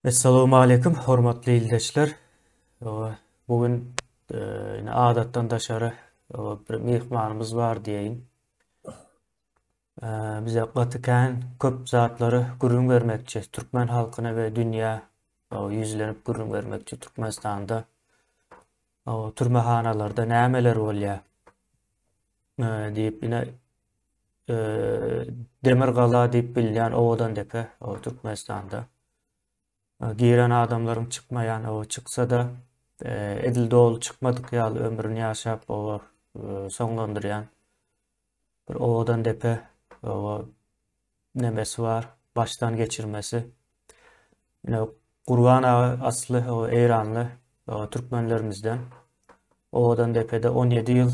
Essalawmaleýkim hormatly ildeşler. Bu gün ine adatdan daşary bir myhmanymyz bar diýeýin. Bize gaty kän köp zatlary gürrüň bermekçi, türkmen halkyna we dünýä ýüzlenip gürrüň bermekçi Türkmenistanda türmehanalarda nämeler bolýar diýip ine Demir gala diýip bilinýän Owadandepe Türkmenistanda. Giren adamlaryň çykmaýan, çyksa-da edil doly çykmadyk ýaly ömrüni ýaşap soňlandyrýan bir Owadandepe nemesi bar, başdan geçirmesi. Ine Gurban aga asly eýranly türkmenlerimizden. Owadandepede 17 ýyl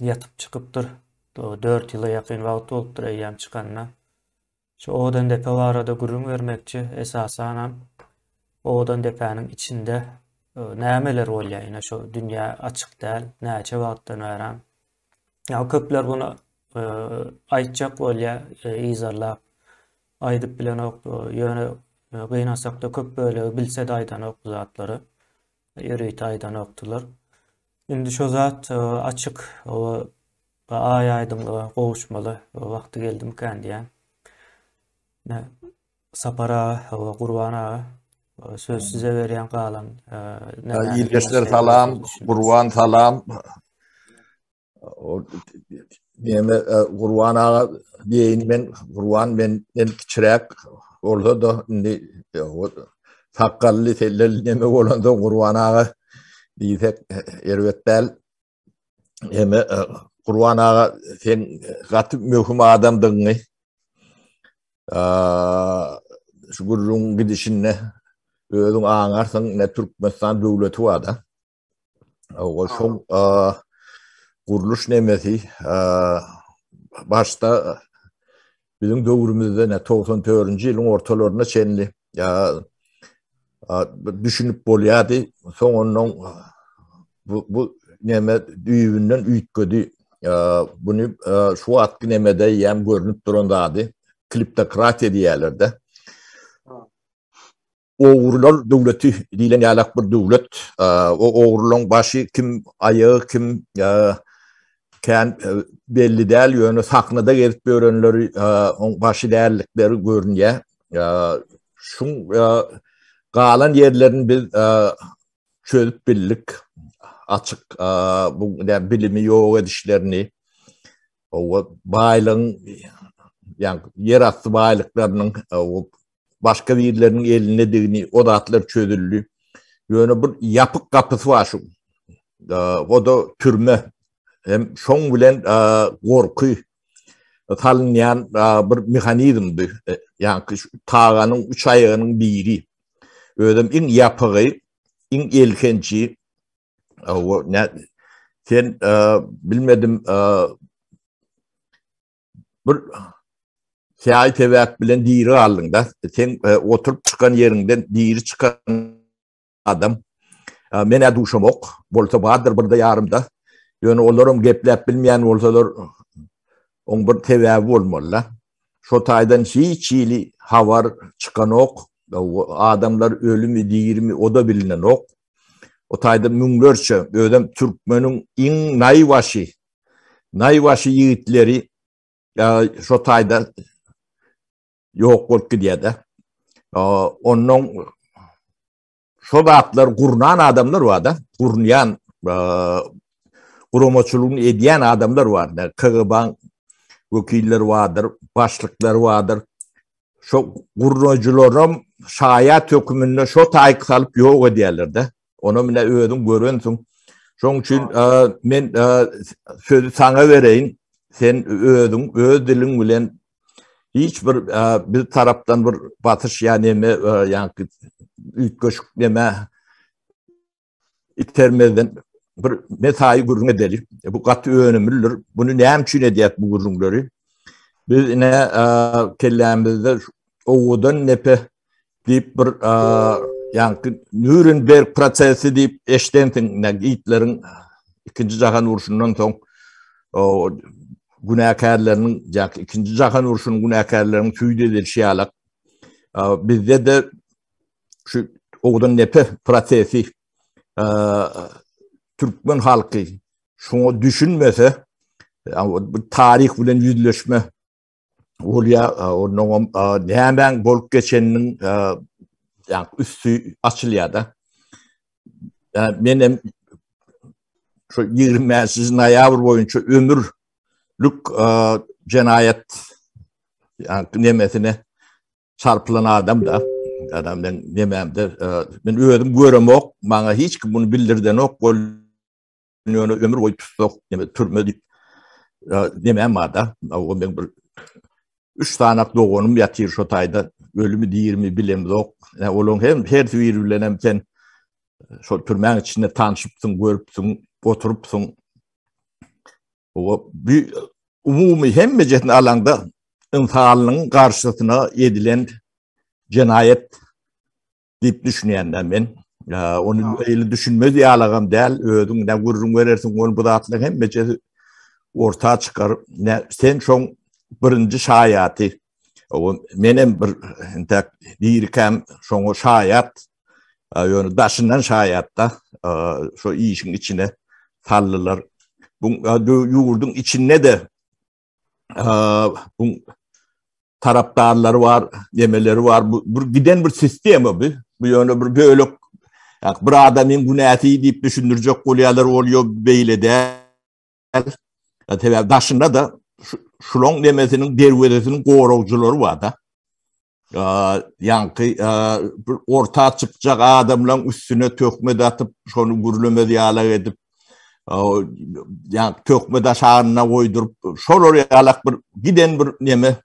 ýatyp çykypdyr. 4 ýyla ýakyn wagt bolupdyr eýýäm çykanyna. Şu Owadandepe barada gürrüň bermekçi, esasanam Owadandepäniň içinde nämeler bolýar, ine şu dünýä açyk däl, näçe wagtdan bärem. Ýa köpler muny aýtjak bolýar, yzarlap aýdyp bilenok, ýöne gynansakda köp bölegi bilse-de aýdanok bu zatlary. Ýörite aýdanokdylar. Indi şo zat açyk aý aýdyňlyga gowuşmaly wagty geldimikän diýýän. Ine Sapar aga, Gurban aga söz size berýän galan. Ildeşler salam, Gurban salam. Neme Gurban aga diýeýin men Gurban men men kiçiräk bolsa-da indi sakgally selleli neme bolanda Gurban aga diýsek erbet däl. Neme Gurban aga sen gaty möhüm adamdygyňy şu gürrüň gidişinde özüň aňarsyň ne Türkmenistan döwleti bar-da. Owa şol gurluş nemesi başda biziň döwrümizde ne 94-nji ýylyň ortalaryna çenli düşünip bolýardy. Soň ondan bu, bu neme düýbünden üýtgedi. Bunu şu wagtky nemede ýem görnüp duran zady kleptokratiýa diýýärler-de. Ogrular döwleti diýlen ýalak bir döwlet. O ogrularyň başy kim, aýagy kim kän belli däl, ýöne sahnada gezip ýörenleri oň başy dällikleri görünýär. Şuň galan ýerlerini biz çözüp bildik. Açyk bu bilimi ýok edişlerini, o baýlygyň ýa ýerasty baýlyklarynyň başga birleriniň elindedigini o zatlar çözüldi. Ýöne bir ýapyk gapysy bar şu. O da türme. Hem şoň bilen gorky salynýan bir mehanizmdi. Ýa-ni taganyň üç aýagynyň biri. Özem iň ýapygy, iň elhenji. O ne sen bilmedim bir Säý sebäp bilen diri galdyň-da. Sen e, oturyp çykan ýeriňden diri çykan adam. E, men-ä duşamok. Bolsa bardyr birde ýarymda. Ýöne olaram gepläp bilmeýän bolsalar, oň bir sebäbi bolmaly-da. Şo taýdan hiç hili habar çykanok. Adamlar ölümi, dirimi o-da bilinenok. O taýda müňlerçe, özem türkmeniň iň naýbaşy, naýbaşy ýigitleri şo taýda ýok bolup gidýär-de. Ondan şo zatlar gurnan adamlar bar-da, gurnýan guramaçylygyny edýän adamlar bar. KGB-niň wekilleri bardyr, başlyklary bardyr. Şo gurnaýjylaram şaýat höküminde şo taýyk salyp ýok edýärler-de. Ony mine özüň görensiň. Şoň üçin men sözi saňa bereýin. Sen özüň öz diliň bilen hiç bir biz tarapdan bir basyş ýa neme ýa üýtgeşik neme itermezden bir mesaýy gürrüň edeli. Bu gaty önümlidir. Muny näme üçin edýäs bu gürrüňleri? Biz ine kellämizde owadan nepe diýip bir ýaňky Nýurnberg prosesi diýip eşdensiň, ine Gitleriň ikinji jahan urşundan soň günäkärleriniň, ýa ikinji jahan urşunyň günäkärleriniň süýt edilişi ýalak. Bizde-de. şu Owadan depe prosesi türkmen halky şoňa düşünmese, bu taryh bilen ýüzleşme bolýar, onnoňam nämäň bolup geçeniniň ýa üsti açylýar-da. Menem şu 25 noýabr boýunça ömürlik jenaýat nemesine çarpylan adam da. Adam men nemämde men özüm göremok, maňa hiç kim bunu bildirdenok, ol ýöne ömür boýy tussag, neme türme diýip nemäm bar-da. O men bir üç sanak doganym ýatyr şo taýda, ölümi dirimi bilemzok. Olaryň hem hersi biri bilen hem sen şol türmäň içinde tanşypsyň, görüpsiň, oturypsyň. O bir umumy hemmejesini alaňda ynsanlygyň garşysyna edilen jenaýat diýip düşünýän men. Ony eýle düşünmez ýalagam däl, özüň ne gürrüň berersiň, ony bu zatlaryň hemmejesi orta çykar. Ne sen şoň birinji şaýaty. O menem bir entek dirikäm şoňa şaýat. Ýöne daşyndan şaýatda şo işiň içine saldylar. Bu ýurduň içinde-de bu tarapdarlary bar, nemeleri bar. Bu bir giden bir sistema bu. Bu ýöne bir bölek bir adamyň günäsi diýip düşündirjek bolýarlar, ol ýok beýle däl. Sebäbi daşynda da şulaň nemesiniň derwezesiniň goragjylary bar-da. Ýaňky bir orta çykjak adamlaryň üstüne töhmet atyp, şony gürlemez ýalak edip, ýaňky töhmet aşagyna goýduryp, şolar ýalak bir giden bir neme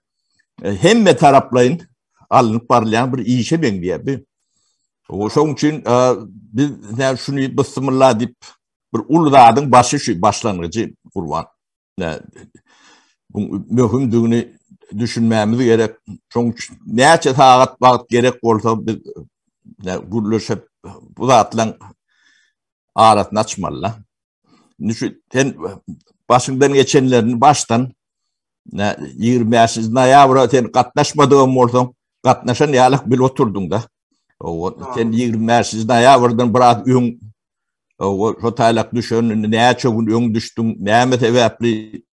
hemme taraplaýyn alnyp barylýan bir işe meňzeýär bu. Şonuň üçin biz näme şuny bysmylla diýip bir uly zadyň başy şu başlangyjy Gurban. Bu möhümdigini düşünmämiz gerek. Şoň üçin näçe sagat wagt gerek bolsa biz gürleşip bu zatlaryň arasyny açmaly. Indi şu sen başyňdan geçenlerini başdan 25 noýabra sen gatnaşmadygam bolsaň, gatnaşan ýalyk bil oturdyň-da. O sen 25 noýabrdan biraz öň O şo taýlak düşen, indi näçe gün öň düşdüň, näme sebäpli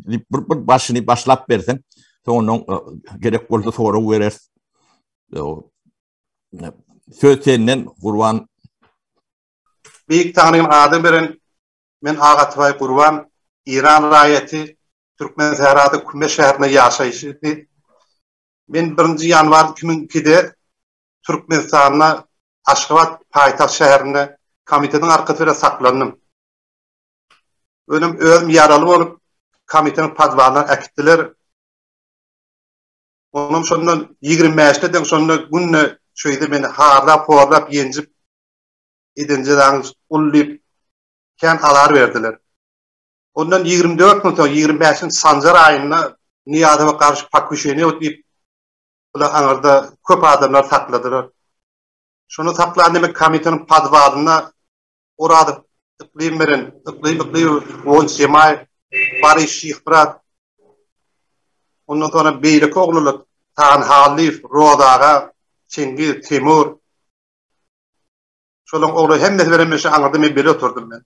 diýip bir, bir başyny başlap berseň, soňundan e, gerek bolsa sorag bereris. Söz senden Gurban. Beýik Taňryň ady beren men Agatybaý Gurban, Iran raýaty, Türkmen sährada Küme şäherinde ýaşaýşy. Men 1-nji ýanwar 2002-de Türkmenistanda Aşgabat paýtagt şäherinde komitetiň arkasy bilen saklandym. Özüm özüm ýaraly bolup komitetiň podwalyna äkitdiler. Onam şondan 25-de deň şonda günde şeýde meni harlap, horlap, ýenjip eden jezaňyz uly diýip kän azar berdiler. Ondan 24 gün soň 25-nji Sanjar aýynda Nyýazowa garşy pokuşeniýe diýip bular aňyrda köp adamlar sakladylar. Şony saklan demek komitetiň podwalynda Orazow Yklym beren, Yklym Yklymow, Guwanç Jemaýew, Baryş Şyhmyrat, ondan soňra beýleki oglanlar Tagan Hallyýew, Roza aga, Çingiz, Timur, Şolaň ogly hemmesi bilen men şu aňyrda men bile oturdym men.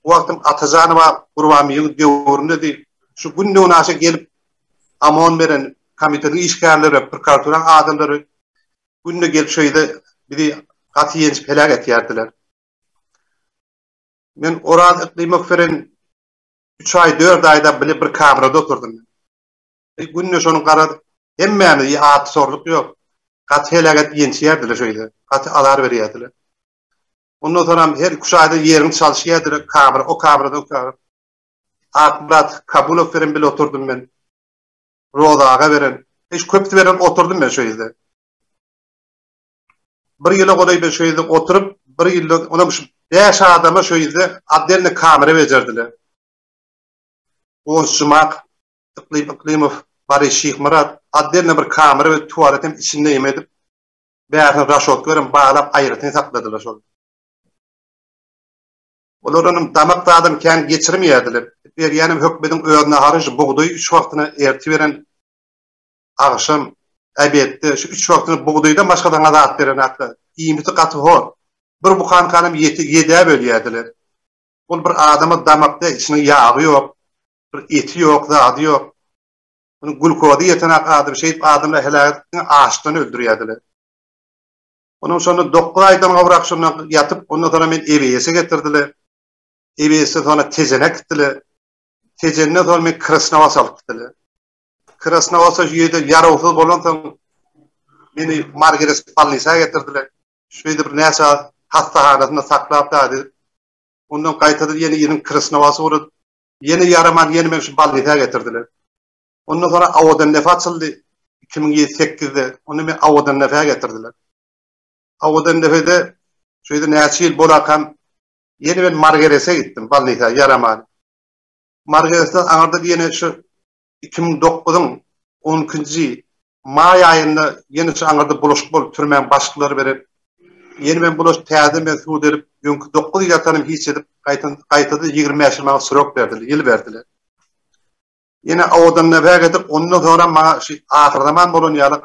Bu wagtym Atajanowa Gurbanbibiň döwründedi. Şu günde-günaşa gelip OMON beren komitetiň işgärleri, prokuraturanyň adamlary günde gelip şu ýerde bizi gaty ýenjip heläk etýärdiler. Men Oraz Yklymow bilen üç aý, dört aýda bile bir kamerada oturdym men. Günde şonuň garaz hemmämiz at sorluk ýok. Gaty heläk edip ýençýärdiler şeýle. Gaty azar berýärdiler. Ondan soňam her üç aýda ýeriňi çalyşýardylar kamera, o kameradan o kamera. Akmyrat Kabulow bilen bile oturdym men. Roza aga beren. Hiç köpüsi bilen oturdym men şo ýerde. Bir ýyla golaý men şo ýerde oturyp, bir ýylda onam şu bäş adama şo ýerde otdelny kamera bejerdiler. Guwanç Jumak, Yklym Yklymow, Baryş Şyhmyrat otdelno bir kamera we tualet hem içinde eme edip, bärsine raşotka bilen baglap aýratyn sakladylar şol. Olardanam damak zadam kän geçirmeýärdiler. Berýänem hökmediň öz nahary şu bugdaýy üç wagtyna erti beren agşam. Obedde şu üç wagtyna bugdaýdan başga saňa zat berenaklar. Iýmiti gaty hor. Bir buhankanam ýeti ýedä bölýärdiler. Ol bir adama damak däl, içiniň ýagy ýok, bir eti ýok, zady ýok. Munuň gülkozy ýetenak adam, şeýdip adamlar heläk edip diňe açdan öldürýärdiler. Onuň şonda dokuz aýdan gowrak şonda ýatyp, ondan soňra meni EBS-e getirdiler. EBS-den soňra Tejene gitdiler. Tejenden soňra meni Krasnowas alyp gitdiler. Krasnowasa şu ýerde ýarawsyz bolansoň meni Margeres bolnisa getirdiler. Şu ýerde bir näçe aý hassahanasynda saklap zat edip, ondan gaýtadan ýene ýene Krasnowasa ugradyp, ýene ýaraman ýene meni şu bolnisa getirdiler. Ondan soňra Awadandepe açyldy 2008-de. Onda meni Awadandepä getirdiler. Awadandepede şu ýerde näçe ýyl bolakam ýene men Margerese gitdim bolnisa ýaraman. Margeresden aňyrda ýene şu 2009-yň on ikinji maý aýynda ýene şu aňyrda bulaşyk bolup türmäň başlyklary beren ýene men bulaşyk täzeden men sud edip öňki dokuz ýyl ýatanym hiç edip gaýtan gaýtada 25 ýyl maňa srok berdiler ýyl berdiler. Ýene owadan näbäk edip ondan soňra maňa şu ahyrzaman bolan ýaly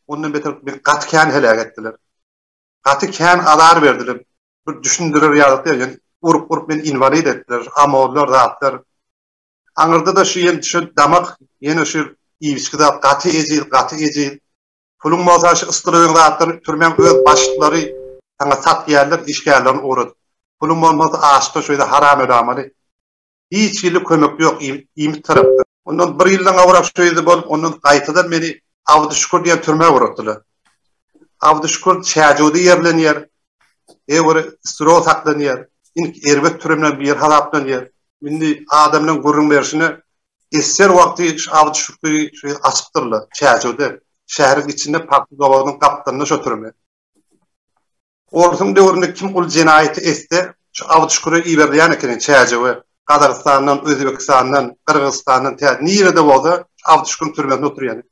ondan beter meni gaty kän heläk etdiler. Gaty kän azar berdiler. Bir düşündirer ýaly däl ýöne urup urup meni inwalid etdiler. Amollar zatlar. Aňyrda-da şu ýene şu damak, ýene şu iýip-içgi zat gaty ejiz, gaty ejiz. Puluň bolsa şu ysdyraýan zatlary türmäň öz başlyklary saňa satýarlar, işgärlerini ugradyp. Puluň bolmasa açdan şeýle haram ölämeli. Hiç hili kömek ýok iýmit tarapdan. Ondan bir ýyldan gowrak şu ýerde bolup, ondan gaýtadan meni Abdyşükür diýen türmä ugratdylar. Abdyşükür Çäjewde ýerlenýär. Eýe strow saklanýar. Iň erbet türemler bir ýer hasaplanýar. Indi adamlaryň gürrüň berşine esser wagty şu Abdyşüküri şu açypdyrlar Çäjewde. Şäheriň içinde pagta zawodynyň gapdalynda şo türme. Orsuň döwründe kim uly jenaýaty etse, şu Abdyşüküre iberilýän ekeni Çäjewe. Gazagystandan, Özbegistandan, Gyrgyzystandan tä nirede bolsa şu Abdyşüküriň türmesinde oturýan.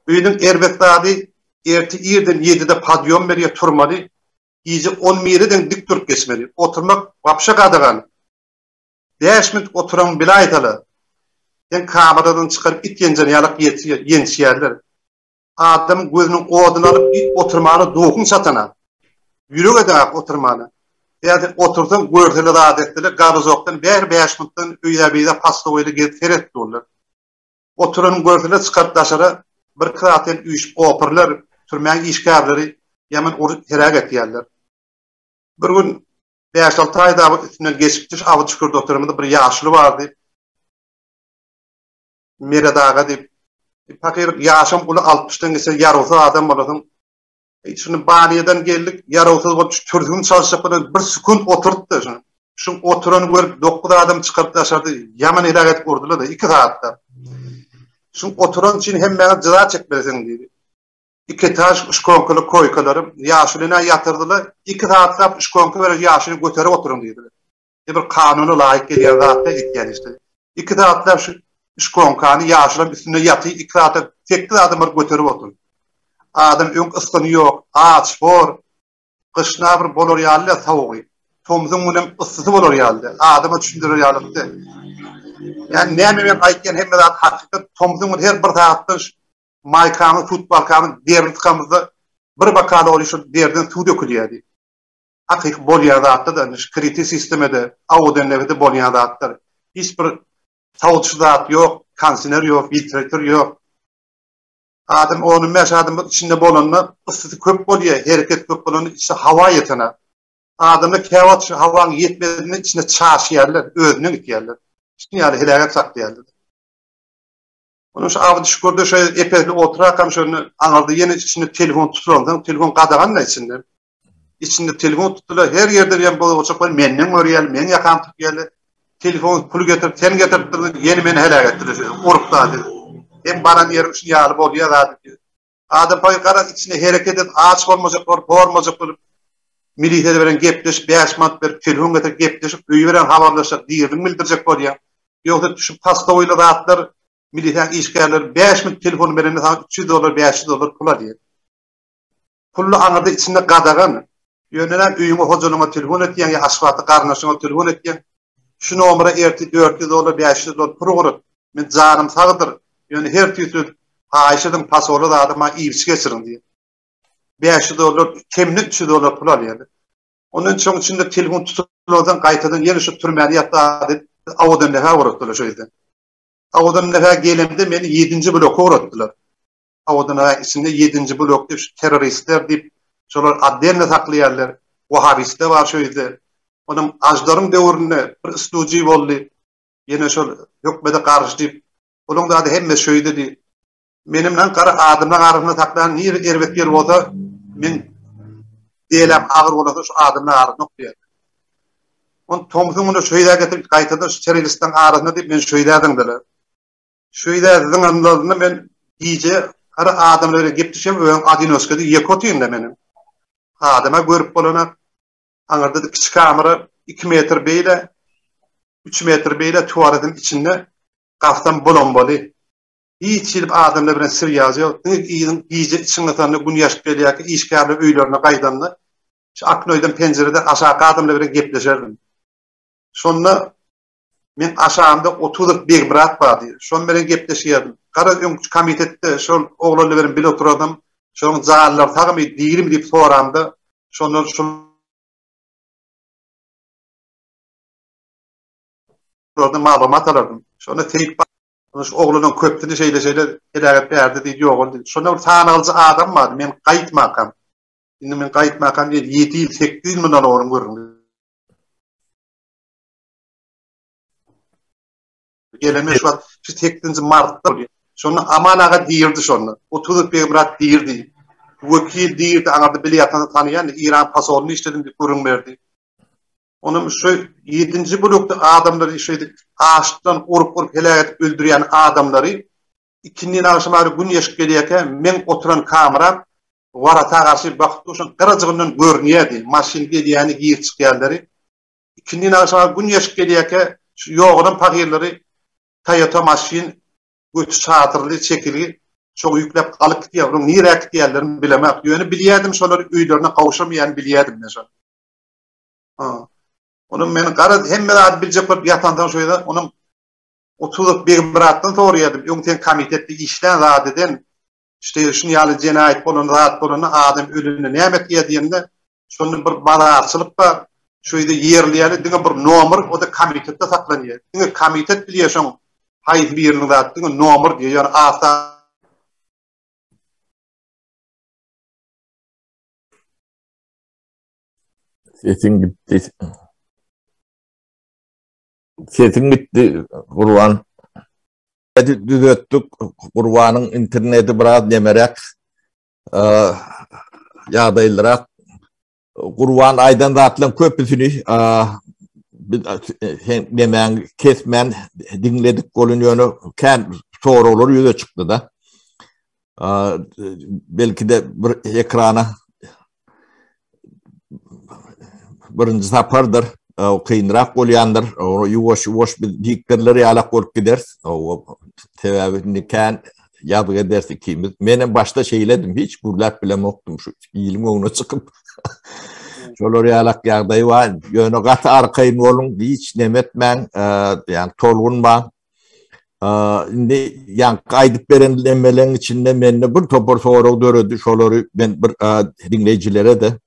Öýüniň erbet zady erte irden ýedide podýom berýär turmaly, gije on bire deň dik durup geçmeli. Oturmak wapşe gadagan. Bäş minut oturaň bilaýsala, sen kameradan çykaryp it ýenjen ýalak ýençýärler. Adamyň gözüniň oduny alyp oturmana duhuň çatana. Ýürek edeňok oturmana. Ýa sen otursaň görsele zat etseler gabuzokdan bäri bäş minutdan öýä-beýle pastoweýle gezip seret durlar. Oturanyny görseler çykaryp daşara birki sagat hem üýşüp opurlar, türmäň işgärleri ýaman urup heläk etýärler. Bir gün bäş-alty aý dagy üstünden geçipdi, şu Abyçükürde oturanymyzda bir ýaşuly bardy. Meret aga diýip. Pahyr ýaşam uly altmyşdan geçen ýarawsyz adam bolasyň. Şuny baniýadan geldik, ýarawsyz bolup şu türsügini çalyşjak bolan bir sekunt oturtdy şuny. Şuň oturany görüp dokuz adam çykaryp daşarda ýaman heläk edip urdular-da iki sagatda. Şuň oturan üçin hemmäňiz jeza çekmelisiň diýdi. Iki etaž şkonkaly koýkalary ýaşulyna ýatyrdylar. Iki sagatlap şkonka beren ýaşulyny göterip oturyň diýdiler. Bir kanuna laýyk gelýän zat däl etýän işleri. Iki sagatlap şu şkonkany ýaşulam üstünde ýaty iki sagatda sekiz adam baryp göterip otyr. Adam öň ysgyny ýok, aç, hor. Gyşna bir bolar ýaly däl sowugy. Tomsuň günem yssysy bolar ýaly däl. Adama düşündirer ýalyk däl. Ýani näme men aýtýan hemme zat hakykat. Tomsuň güni her bir sagatdan maýkamyz, futbolkamyz derini sykamyzda bir bakala bolýa şol derden suw dökülýärdi. Hakyky bolýan zatlar-da, indi şu kriti sistemede, awodendewede bolýan zatlar. Hiç bir sawçy zat ýok, kondisioner ýok, filtrator ýok. Adam on bäş adam içinde bolanda yssysy köp bolýar, hereket köp bolanda içde hawa ýetenak. Adamlar käwagt şu hawanyň ýetmezinde içinde çaşýarlar, özünden gitýärler. Şunuň ýaly heläket saklaýarlar. Onuň şu Abdyşükürde şo epesli oturakam şonda aňyrda ýene içinde telefon tutulansoň, telefon gadagan-da içinde. Içinde telefon tutdular, her ýerde diýen bozguçaklar menden görýär, meň ýakam tutýarlar. Telefon pul getirip, sen getiripdirsiň, ýene meni heläk etdiler şeýdip, urup zat edip. Hem baran ýerim şun ýaly bolýar zat diýip. Adam paý garaz içinde hereket edip, aç bolmajak bolup, hormajak bolup, milisiýa bilen gepleşip, 5 manat berip, telefon getirip gepleşip, öýi bilen habarlaşjak, diriligini bildirjek bolýar. Ýogsa şu postowyly zatlar milisiýanyň işgärleri 5 minut telefon berende saňa 300 dollar, 500 dollar pul alýar. Pully aňyrda içinde gadagan. Ýöne näme öýüňe hojalygyňa telefon etýäň ýa Aşgabatda garyndaşyňa telefon etýäň. Şu nomera ertir 400 dollar, 500 dollar pul ugrat. Men janym sagdyr. Ýöne her tüýsli edip. Haýyş ediň pasola zady maňa ilçi geçiriň diýýär. 500 dollar, keminde 300 dollar pul alýarlar. Ondan şoň içinde telefon tutulandan gaýtadan ýene şu türmäni ýatda diýip Awadandepe ugratdylar şo ýerden. Awadandepe gelemde meni 7-nji bloka ugratdylar. Awadandepe içinde 7-nji blok diýip şu terroristler diýip şolar otdelno saklaýarlar. Wahabistler bar şo ýerde. Onuň Ajdaryň döwründe bir slujiý boldy. Ýene şol hökmede garşy diýip Onuň zady hemme şöýdedi. Menem lan gara adamlaň arasynda saklan nire erbet ýer bolsa men delem agyr bolasa şu adamlaň arasynda okýar. On tomsuň güni şöýdä getirip gaýtadan şu terroristleň arasynda diýip men şöýdä zyňdylar. Şöýdä zyňanlarynda men gije gara adamlar bilen gep düşem özüm adinoçkada ýeke otyryn-da menem. Adama görüp bolana aňyrda-da kiçi kamera 2 metr beýle 3 metr beýle tualetiň içinde Gapsam bolombaly. Hiç hili adamlar bilen swýazy ýok. Diňe yzyň gije içiň gysanda gün ýaşyp gelýärkä işgärler öýlerine gaýdanda şu oknoýdan penjireden aşaky adamlar bilen gepleşerdim. Şonda meň aşagymda Otuzow Begmyrat bardy. Şon bilen gepleşýärdim. Garaz öňki komitetde şol oglanlar bilen bile oturardym. Şonuň janlary sagmy, dirimi diýip soramda şondan şul Şolardan maglumat alardym. Şonda Seýit ba şu oglanyň köpüsini şeýle-şeýle heläk edip bärde diýdi, ýogaldy diýdi. Şonda bir sanalyjy adam bardy, men gaýtmakam. Indi men gaýtmakam diýdi, ýedi ýyl, sekiz ýyl mundan owal gürrüň. Gelende şu wagt şu sekizinji martda bolýar. Şonda Aman aga diýirdi şonda. Otuzow Begmyrat diýirdi. Wekil diýirdi, aňyrda bile ýatanda tanaýan, Eýran posolyny işledim diýip gürrüň berdi. Onuň şu ýedinji blokda adamlary şeýdip açdan urup-urup heläk edip öldürýän adamlary ikindin agşam ary gün ýaşyp gelýärkä meň oturan kameram warata garşy bakyp dur şoň gyrajygyndan görünýärdi maşyn gelýäni girip çykýanlary ikindin agşam ary gün ýaşyp gelýärkä şu ýogalan pahyrlary Toyota maşyn göti çadyrly çekilgi şoňa ýükläp alyp gidýär onuň nirä gidýänlerini bilemok ýöne bilýärdim şolary öýlerine gowşamaýanyny bilýärdim men şony. Ha. Onuň meni garaz hemme zady biljek bolup ýatansoň şo ýerde onuň Otuzow Begmyratdan soraýardym. Öň sen komitetde işlän zat eden, işte şuny ýaly jenaýat bolan zat bolanda adam ölende näme etýär diýende, şonda bir bazarçylyk bar. Şo ýerde ýerli ýaly diňe bir nomer, o-da komitetde saklanýar. Diňe komitet bilýär şoň haýsy biriniň zat, diňe nomer diýýär. Ýöne asa Sesiň gitdi. Sesiň gitdi Gurban. Düzetdik. Gurbanyň interneti biraz nemeräk. Ýagdaýlyrak. Gurban aýdan zatlaryň köpüsini biz sen nemäň kesmän diňledik bolun ýöne kän soraglar ýüze çykdy-da. Belki-de bir ekrana birinji sapardyr, kynrak bolýandyr. Ýuwaş-ýuwaş biz diktorlar ýalak bolup gideris. Sebäbi indi kän ýazgy ederis ikimiz. Menem başda şeýledim, hiç gürläp bilemokdym şu iliň öňüne çykyp. Şolar ýalak ýagdaý bar. Ýöne gaty arkaýyn boluň, hiç neme etmäň, ýagny tolgunmaň. Indi ýaňky aýdyp beren nemeleň içinde mende bir topar sorag döredi. Şolary men bir diňleýjilere-de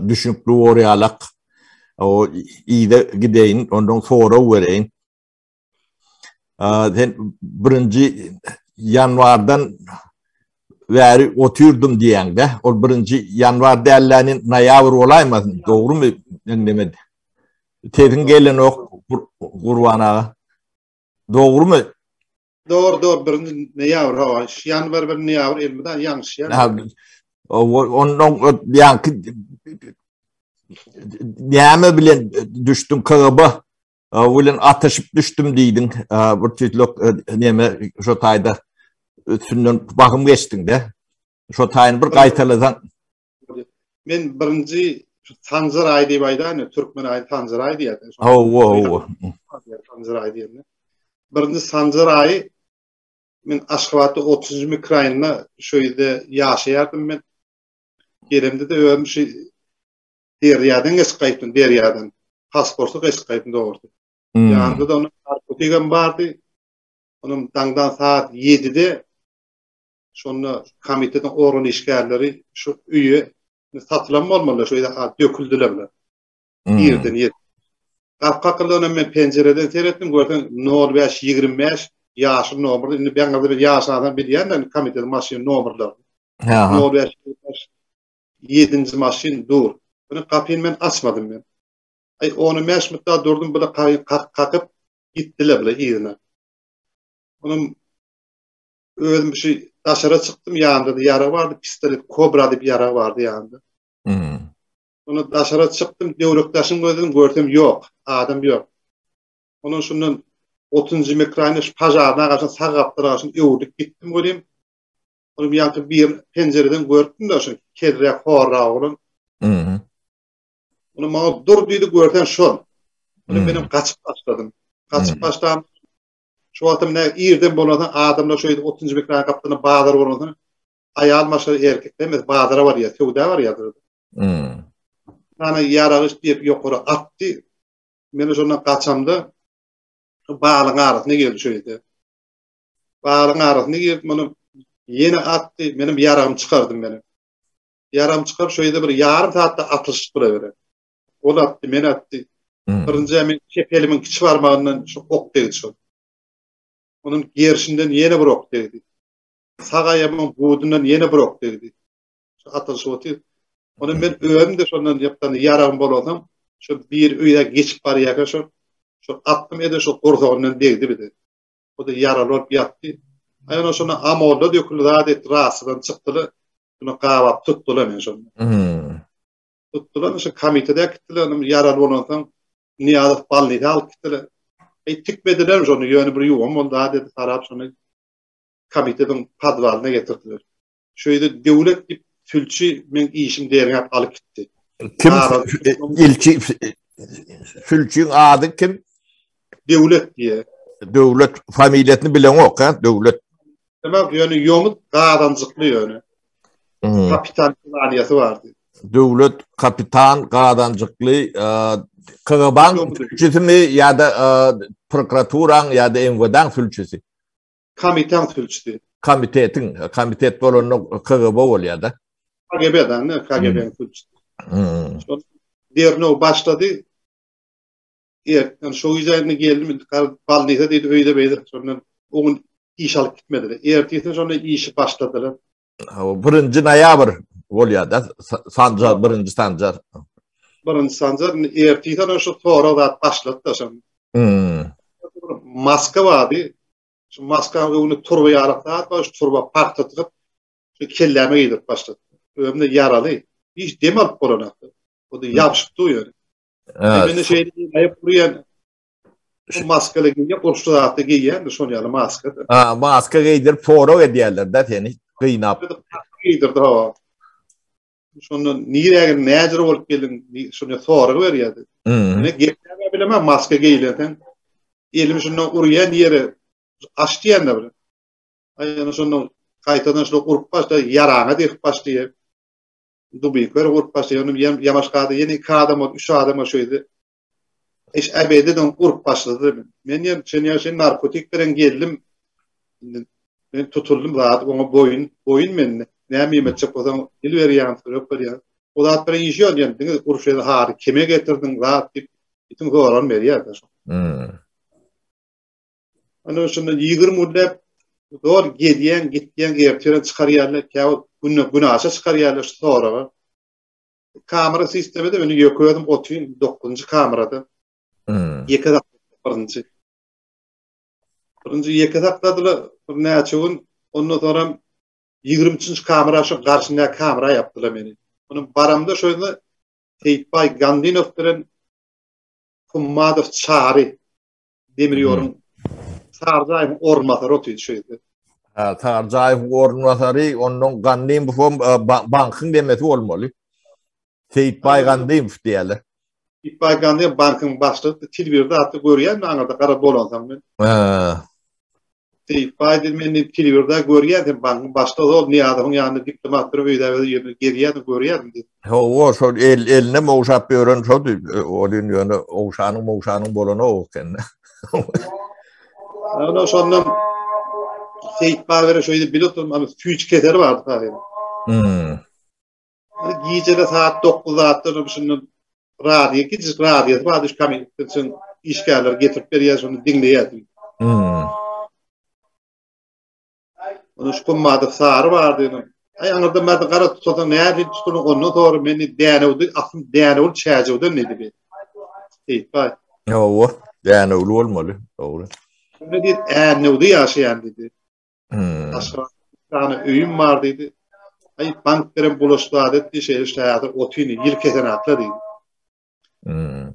düşünikli bor ýalak o yza gideýin, ondan sorag bereýin. Sen birinji ýanwardan bäri otyrdym diýäňde, ol birinji ýanwar dälläni noýabr bolaýmasyn, dogrumy? Neme? Sesiň gelenok Gurban aga. Dogrumy? Dogry, dogry, birinji noýabr, hawa, şu ýanwar bir noýabr elmydam ýalňyşýar. Ondan ýaňky näme bilen düşdüň KGB bilen atyşyp düşdüm diýdiň. Bir tüýtlük näme şo taýda üstünden bahym geçdiň-de. Şo taýyny bir gaýtalasaň. Men birinji Sanjar aýy diýip aýdaýyn, türkmen aýy Sanjar aýy diýýär. Hawa, hawa. Sanjar aýy diýende. Birinji Sanjar aýy men Aşgabatda 30-njy mikroraýonda şu ýerde ýaşaýardym men. Gelemde-de özüm şu derýadan geçip gaýtdym, derýadan. Pasportsyz geçip gaýtdym dogrusy. Hmm. Ýanymda-da onuň narkotigem bardy. Onuň daňdan saat 7-de. Şonda komitetiň organ işgärleri şu öýe satylan bolmaly, şu öýde döküldiler bular. Irden ýet. Gapy kakylanda men penjireden seretdim, görseň 05 25 ýaşyl nomer. Indi ben bir ýaş adam bilýän ben komitetiň maşyny nomerlerini. 05 25 7-nji maşyn dur. Bunu gapyny men açmadym men. Ay onu 5 minut durdum, bula kakyp gitdiler bula yzyna. Onun özüm şu daşara çykdym, ýanynda da ýarag bardy, pistolet Kobra diýip ýarag bardy ýanynda. Hmm. Onu daşara çykdym, döwrekdaşyň gözüm görsem ýok, adam ýok. Onun şundan 30-njy mikraýna şu pažarna garşy sag gapdala garşy öwrülip gitdim göreyim. Onu bir ýanky bir penjereden görüpdim de şu kelräk horra oglan. Mhm. Onu maňa dur diýdi görsen şol. Onu menem gaçyp başladym. Gaçyp başlam. Şu wagtym ne irden bolansoň adamlar şo ýerde 30-njy mikraýna gapdalynda bazar bolansoň aýal maşgala erkek hemmesi bazara barýar, söwda barýardyr. Hmm. Ana ýaragyş diýip ýokary atdy. Men şondan gaçamda balyň arasyna girdi şu ýerde. Balyň arasyna girdi, muny ýene atdy. Menem ýaragymy çykardym menem. Ýaragymy çykaryp şu ýerde bir ýarym saatda atylyşyp duruberdi. Ol atdy, men atdy. Hmm. Birinji men çep elimiň kiçi barmagyndan şu ok degdi şol. Onuň gerşinden ýene bir ok degdi. Sag aýagymyň budundan ýene bir ok degdi. Şu atylyşyp otyr. Ony men özüm de şondan ýapdan ýaragym bolansoň, şu bir öýe geçip barýarka şu şu atdym ede şu gursagyndan degdi bize. O da ýaraly bolup ýatdy. Aý ona şonda amolda döküldi zat etdi, rasydan çykdylar. Şunu gabap tutdular men şonda. Hmm. Tutdular, şu komitede gitdiler, onuň ýaraly bolansoň Nyýazow balnisa alyp gitdiler. Eý tikmediler şony, ýöne bir ýuwan boldy, zat etdi, sarap şony komitetiň podwalyna getirdiler. Şu ýerde döwlet diýip sülçi meň işim derňäp alyp gitdi. Kim ilçi sülçiň ady kim? Döwlet diýe. Döwlet familiýasyny bileňok, ha? Döwlet. Demek ýöne ýomut gazanjykly ýöne. Hmm. Kapitan klaniýasy bardy. Döwlet kapitan gazanjykly e, KGB-nyň sülçüsimi ýa-da e, prokuraturaň ýa-da MWD-nyň sülçüsi? Komitäň sülçüsi. Komitetiň, komitet bolanda KGB bolýar-da. KGB-den, ne? KGB-niň sülçüsi. Hmm. Şol dernew başlady. Ertden şo gije geldim, balnisa diýdi, öýde beýde. Şondan o gün iş alyp gitmediler. Ertesi şonda işi başladylar. Birinji noýabr bolýar-da, sanjar, birinji sanjar. Birinji sanjar, ertesi şonda şu sorag zat başlady-da şonda. Hmm. Maska bardy. Şu maskanyň öňünde turba ýaly zat bar, şu turba pagta tykyp, şu kelläme geýdirip başlady. Özüm-de ýaraly. Hiç dem alyp bolanok. O da ýapyşyp dur ýöne. Meni şeýle aýyp urýan bu maskaly geýýän, uruşda zatda geýýän, şol ýaly maska. Ha, maska geýdirip sorag edýärler-de seni gynap. Geýdirdi hawa. Şondan niräge näjir bolup geldiň, şonda sorag berýärdi. Hmm. Men gepläp bilemem maska geýilensen. Elimi şondan urýan ýere aç diýende bir. Aý ýöne şondan gaýtadan şol urup başla, ýaraňa degip başlaýar. Dubinka urup başlaýar. Ýöne ýamaşgada ýene iki adam boldy, üç adam boldy şeýdi. Iş äbeden urup başlady. Men ýa sen ýa sen narkotik bilen geldim. Indi men tutuldym zat oňa boýun, boýun mende. Näme iým etjek bolsaň dil berýän, sürek berýän. O zat bilen işi ýok diýen, diňe uruş ýa hary kime getirdiň zat diýip, itiň soran berýär da şo. Hmm. Ana şunda 20 günläp zor gelýän, gitýän, ertire çykarýarlar, käwagt günde günaşa çykarýarlar şu soraga. Kamera sistemi de meni ýeke özüm otyryn 9-njy kamerada. Hmm. Ýeke sakladylar birinji. Birinji ýeke sakladylar bir näçe gün. Ondan soňra 23-nji kamera şu garşyndaky kamera ýapdylar meni. Onuň baramda şo ýerde Seýitbaý Gandinow bilen Hummadow Çary demir ýoluň Sarjaýewiň orunbasary otyr şu ýerde. Ha, Sarjaýewiň orunbasary, ondan Gandymow e, bankyň demesi bolmaly. Seýitbaý Gandymow diýerler. Seýitbaý Gandymow bankyň başlygy, telewizorda hatda görýän men aňyrda gara bolansoň men. Ha. Seýitbaý diýdi, men diýip telewizorda görýän sen bankyň başlygy ol Nyýazowyň ýanynda diplomat durup öýde ýerine gelýärdi görýärdim diýdi. Hawa, şol el eline ogşap ýören şoldy. Ol ýöne ogşanyň mogşanyň bolany ok eken. Ana şondan. Seýit Babere şeýle bile oturym, ama süýji keseli bardy taýyn. Hmm. Gijede saat 9 zatdan şundan radio, kiçijik radiosy bardy, şu komitetiň işgärleri getirip berýär, şony diňleýärdi. Hmm. Onun şu kummady sary bardy. Ay aňyrda merde gara tutsaň nädip tutulyň ondan sonra meni dänewdi, aslyn dänewli çäjewden diýdi bir. Seýitbaý. Hawa, dänewli bolmaly, dogry. Ne diýdi, änewde ýaşaýan diýdi. Hmm. Aşgabatda öýüm bar diýdi. Ay bank beren bulaşyk zat etdi, şeýle şäher otyny ýyl kesen atla diýdi. Hmm.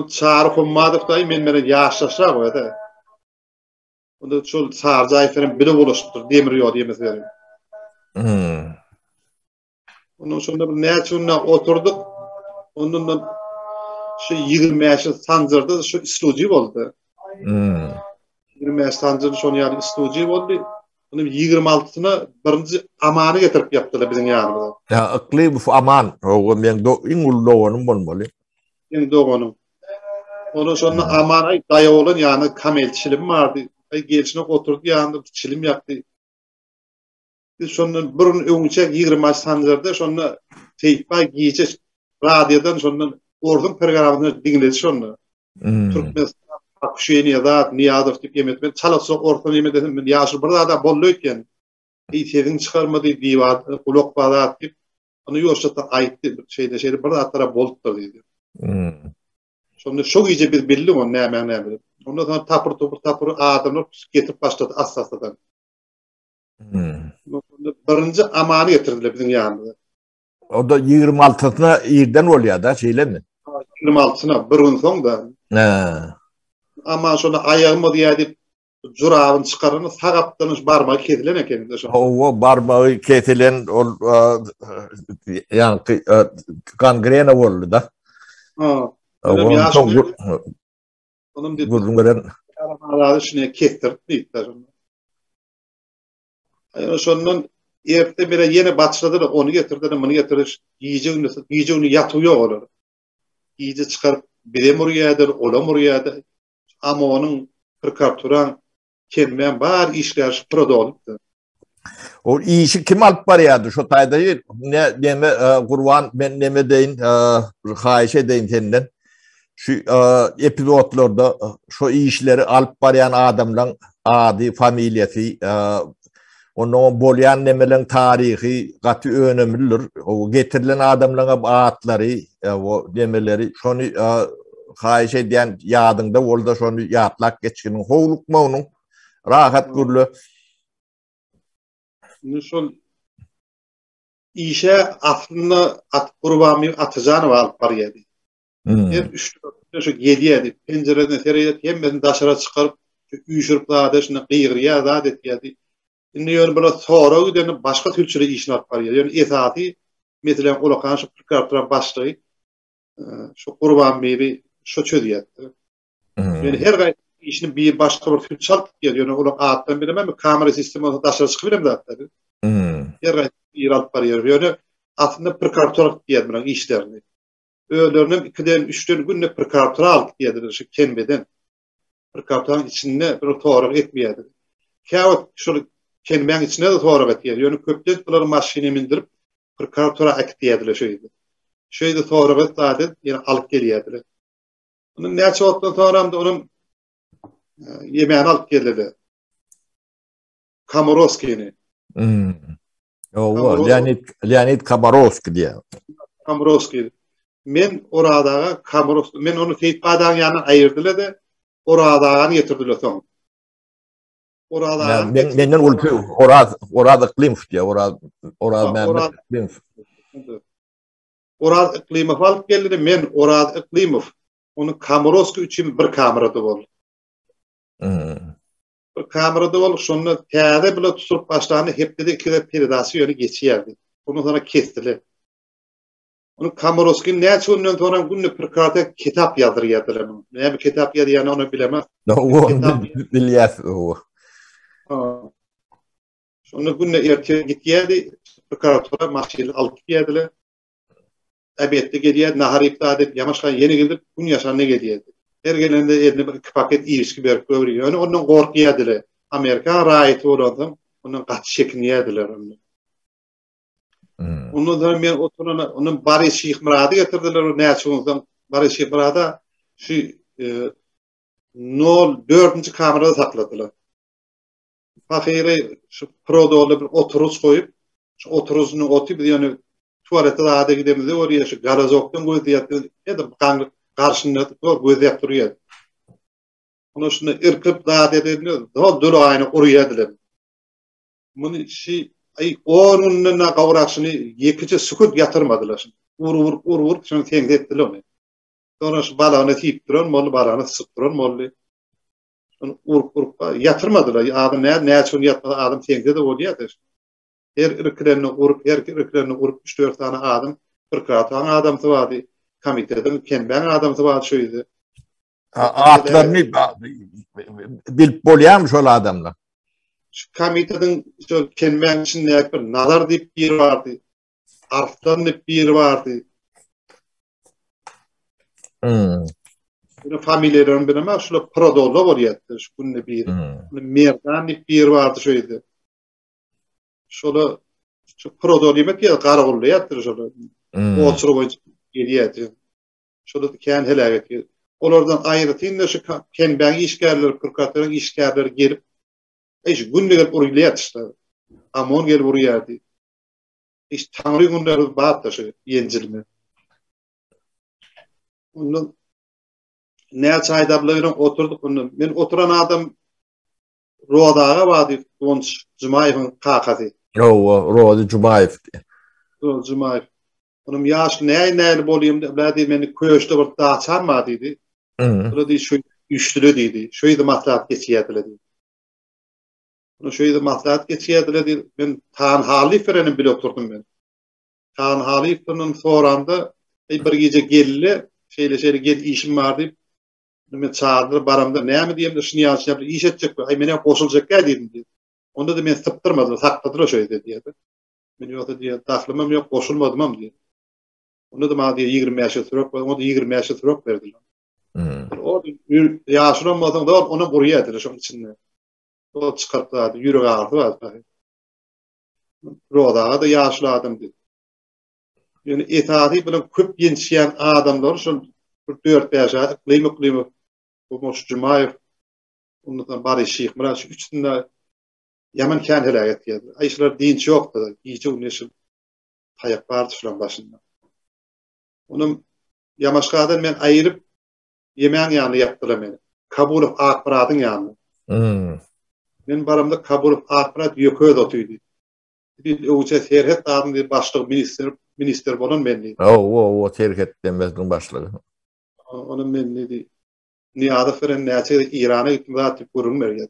Çary Hummadow daýy men menen ýaşlaşrak öde. Onda şol Sarjaýew bilen bile bulaşypdyr, demir ýol ýemesi berip. Hmm. Ondan şonda bir näçe günde oturdyk. Ondan şu 25 sanjyrda şu islujy boldy. Hmm. 25 sanjyrda şonu ýaly islujy boldy. Onu 26-syna birinji Amany getirip ýapdylar biziň ýanymyza. Ya Yklymow Aman, o men do, iň uly doganym bolmaly. Iň doganym. Ondan şonda Aman aý daýaw bolan ýanynda kamel çilim bardy. Aý gelşine oturdy ýanynda çilim ýakdy. Biz şondan bir gün öňçe 20 sanjyrda şonda Seýitbaý gije radiodan şondan orduň programmasyny diňledi şonda. Hmm. Türkmenistan Akşeniýe zat Niýazow diýip ýemet men çalatsak orta neme desem men ýaşul bir zada boldy öýtýän. Eý sesiň çykarmady diwar gulak bar zat diýip Ony ýuwaşja aýtdy, şeýle şeýle bir zatlara bolupdyr diýdi. Hmm. Şonda şo gije biz bildik ony näme näme. Ondan soň tapyr tupur tapyr adamlar getirip başlady assa-assadan. Hmm. Birinji Amany getirdiler biziň ýanymyza. O da 26-syna irden bolýar da, şeýlemi? 26-syna bir gün soň da. Hä. Aman şonda aýagym diýýär diýip jurabyny çykarany sag gapdalyn şu barmagy kesilen eken indi şo. Hawa, barmagy kesilen ol ýaňky gangrena boldy da. Ha. Onuň diýip gürrüň beren. Barmagy şuny kesdirip diýipdir. Aýa şondan erte bire ýene başladylar, ony getirdiler, muny getirdiler. Gije gündüz, gije gündüz ýatuw ýok olar. Gije çykaryp bizem urýardylar, olam urýardy. AMO-nyň, prokuraturanyň, kemmäň bar işgäri şu pura dolupdy. O işi kim alyp barýardy şo taýda ne neme e, Gurban men neme deýin e, haýyş edeýin senden. Şu e, epizodlarda şo işleri alyp barýan adamlaryň ady, familiýasy, ondan bolýan nemeleň taryhy gaty önemlidir. O getirilen adamlaryň hem atlary, o nemeleri şony haýyş edýän ýadyňda bolda şony ýatlap geçginiň howlukma onuň rahat gürle. Indi şol işe aslynda At Gurbanbibi Atajanow alyp barýardy. Hmm. Her üç dörtde şu gelýärdi. Penjireden seredip hemmesini daşara çykaryp üýşürip zada şunda gygyrýar zat etýärdi. Indi ýöne bular sorag gidende başga sülçüler işini alyp barýar. Ýöne esasy meselem ulakan şu prokuratura başlygy şu Gurbanbibi şu çözýärdi. Hmm. Ýöne her gaýt işini bir başga bir sülçi alyp gidýär. Ýöne olar atdan bilemem, kamera sistemasy daşara çykyp bilen zatlar. Hmm. Her gaýt bir alyp barýar. Ýöne aslynda prokuratura alyp gidýär bularyň işlerini. Özlerinem ikiden, üçden günde prokuratura alyp gidýärdiler şu Kenbeden. Prokuraturanyň içinde bir sorag etmeýärdiler. Käwagt şol Kenbäň içinde-de sorag etýär. Ýöne köplenç bulary maşyna mindirip prokuratura äkitýärdiler şo ýerde. Şo ýerde sorag et zat et, ýene alyp gelýärdiler. Ondan näçe wagtdan soňram-da onuň ýemäni alyp geldiler. Komorowskini. Hmm. Owa, Leonid Leonid Komorowski diýýär. Komorowski. Men Oraz aga Komorowski, men ony Seýit Badagyň ýanyndan aýyrdylar-da, Oraz agany getirdiler soň. Oraz aga. Men menden uly Oraz Oraz Yklymow diýýär. Oraz Oraz Mämmet Yklymow. Oraz Yklymow alyp geldi, men Oraz Yklymow. Ony Komorowski üçin bir kamerada boldy. Hmm. Bir kamerada bolup, şonda täze bile tutulyp başlanda hepdede iki gezek peredaçy ýöne geçýärdi. Ondan soňra kesdiler. Ony Komorowskiň näçe günden soňra günde prokuratura kitap ýazdyrýardylar. Näme kitap ýazýany ony bilemok. Bilýäs. Şonda günde ertir gitýärdi, prokuratura maşyny alyp gitýärdiler. Obedde gelýärdi, nahar iýip zat edip, ýamaşgan ýene gidip, gün ýaşanda gelýärdi. Her gelende eline bir iki paket iýişki berip goýberýär. Ýöne ondan gorkýardylar. Amerikan raýaty bolansoň, ondan gaty çekinýärdiler onda. Hmm. Ondan soň men oturana, ondan Boris Şyhmyrady getirdiler, näçe gün soň Boris Şyhmyrada şu e, 04-nji kamerada sakladylar. Pahyry şu prodola bir oturuç goýup, şu oturucyny oty biz ýöne tualete zada gidemizde görýär, şu garazokdan gözleýär, edil gaňryk garşynda zor gözläp durýar. Ona şunda irkip zat edende zor döl aýna urýardylar. Muny şi aý 10 günden da gowrak şuny ýekeje sükut ýatyrmadylar şuny. Ur ur ur ur şuny seňse etdiler ony. Sonra şu balagyny siýip duran boldy, balagyny syçyp duran boldy. Şony urup urup ýatyrmadylar. Adam nä näçe gün ýatmasa adam seňse-de bolýar-da. Her irkilenini urup, her irkilenini urup üç-dört sany adam prokuraturanyň adamsy bardy, komitetiň, kembäň adamsy bardy şu ýerde. Atlaryny bilip bolýarmy şol adamlar? Şu komitetiň şu kembäň içindäki bir Nazar diýip biri bardy. Arslan diýip biri bardy. Hmm. Ýöne familiýalaryny bilemok, şular Prodolla bolýardy şu günde biri. Hmm. Merdan diýip biri bardy şu ýerde. Şola şu Prodol diýmek ýa Garagully ýatdyr şola. Hmm. Oçur boýunça gelýärdi. Şola kän heläk etdi. Olardan aýratyn-da şu Kenbäň işgärleri, prokuraturanyň işgärleri gelip, eý şu günde gelip urýardy işte. Amon gelip urýardy. Hiç taňry günleri bardy şu ýenjilme. Ondan näçe aý dabla bilen oturdyk ondan. Men oturan adam Roza aga bardy, Guwanç Jumaýewiň kakasy. Hawa, Rozy Jumaýew. Rozy Jumaýew. Onuň ýaş näý näli bolýam diýip, diýdi, meni köşde bir daçam bar diýdi. Ola diýdi, şu üýşdüle diýdi. Şu ýerde maslahat geçýärdiler diýdi. Onuň şu ýerde maslahat geçýärdiler diýdi. Men Tagan Halyýew bilenem bile oturdym men. Tagan Halyýew bilen soranda, eý bir gije geldi, şeýle-şeýle gel işim bar diýip, men çagyrdylar, baramda näme diýemde, şuny ýaly şuny bir iş etjek, aý menem goşuljak diýdim diýdi. Onda-da meni sypdyrmadylar, sakladylar şo ýerde diýdi. Men ýogsa diýýär, dahlymam ýok, goşulmadymam diýýär. Onda-da maňa diýýär, 25 ýyl sürek ber, onda 25 ýyl sürek berdiler. Hmm. O ýaşulam bolsaň da onam urýardylar şoň içinde. O çykaryp zady, ýürek agyrysy bar. Rozaga da ýaşuly adam diýdi. Ýöne esasy bilen köp ýençýän adamlar şol bir 4-5 aý yklym yklymy Gumaş Jumaýew, ondan soň Baryş Şyhmyrat şu üçüsinde Ýaman kän heläk etýärdi. Aý şular dynç ýokdy. Gije gündiz şu taýak bardy şulaň başynda. Onam Ýamaşgadan men aýryp Ýemäň ýanyna ýapdylar meni. Kabulow Akmyradyň ýanyna. Hmm. Men baramda Kabulow Akmyrat ýöke öz otydy. Diýdi, öwüçe serhet zadyň diýdi, başlygy ministr, ministr bolan men diýdi. Hawa, hawa, serhet demesiniň başlygy. Onam men diýdi. Nyýazow bilen näçe gezek Eýrana gitdim zat diýip gürrüň berýär.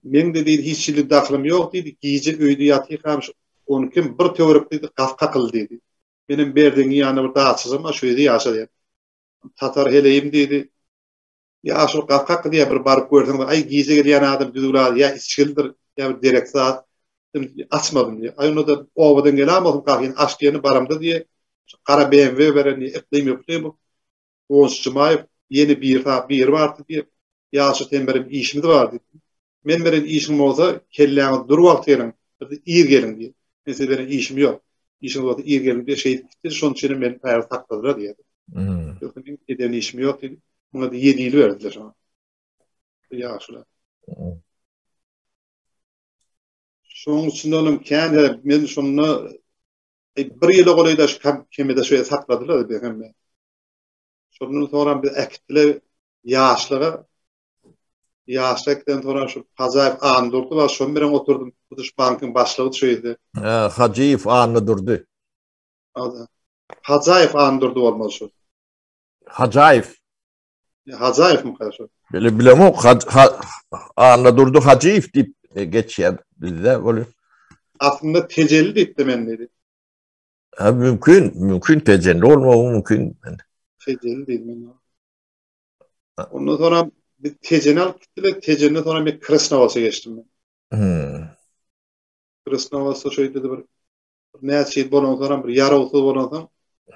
Meň de diýdi hiç hili dahylym ýok diýdi. Gije öýde ýatyrkam şu on kim bir töwerek diýdi gaz kakyldy diýdi. Menem Berdiňiň ýanynda bir daçajam bar şu ýerde ýaşa diýen. Tatar heleýim diýdi. Ýaşuly gaz kakdy diýýär bir baryp görseň aý gije gelýän adam düzüwli az ýa içgilidir ýa bir dereksiz zat. Açmadym diýýär. Aý onda-da obadan gelen bolsam gapyny aç diýende baramda diýýär. Gara BMW beren diýýär Yklym Yklymow. Guwanç Jumaýew, Ýene bir zat biri bardy diýip, Ýaşy sen bilen işimiz bar diýip. Men bilen işiň bolsa, kelläňiz dur wagty geliň, bir-de ir geliň diýip. Men siz bilen işim ýok. Işiňiz bolsa ir geliň diýip, şeýdip gitdi, şonuň üçinem meni taýýar sakladylar diýýär. Ýogsa meň eden işim ýok diýip, muňa-da ýedi ýyl berdiler şoňa. Ýaşula. Şonuň üçin onuň kän men şonda bir ýyla golaý-da şu kemede şeýle sakladylar bir hemme. Şondan soňra biz äkitdiler ýaşlyga. Ýaşlyga äkiden soňra şu Hajaýew Annadurdy bar, şonuň bilen oturdym. Bu şu bankyň başlygy şu ýerde. Hä, Hajyýew Annadurdy. Hajaýew Annadurdy bolmaly şu. Hajaýew. Hajaýewmyka şu? Bile bilemok. Annadurdy Hajyýew diýip geçýär bizde ol. Aslynda Tejeli diýipdi men diýdi. Ha mümkin, mümkin Tejenli bolmagy mümkin. Tejeli diýdim. Ondan sonra bir Tejeni alyp gitdiler. Tejenden sonra bir Krasnowolsa geçdim men. Hmm. Krasnowolsa şeýle bir näçe ýyl bolan soň bir ýarawsyz bolan soň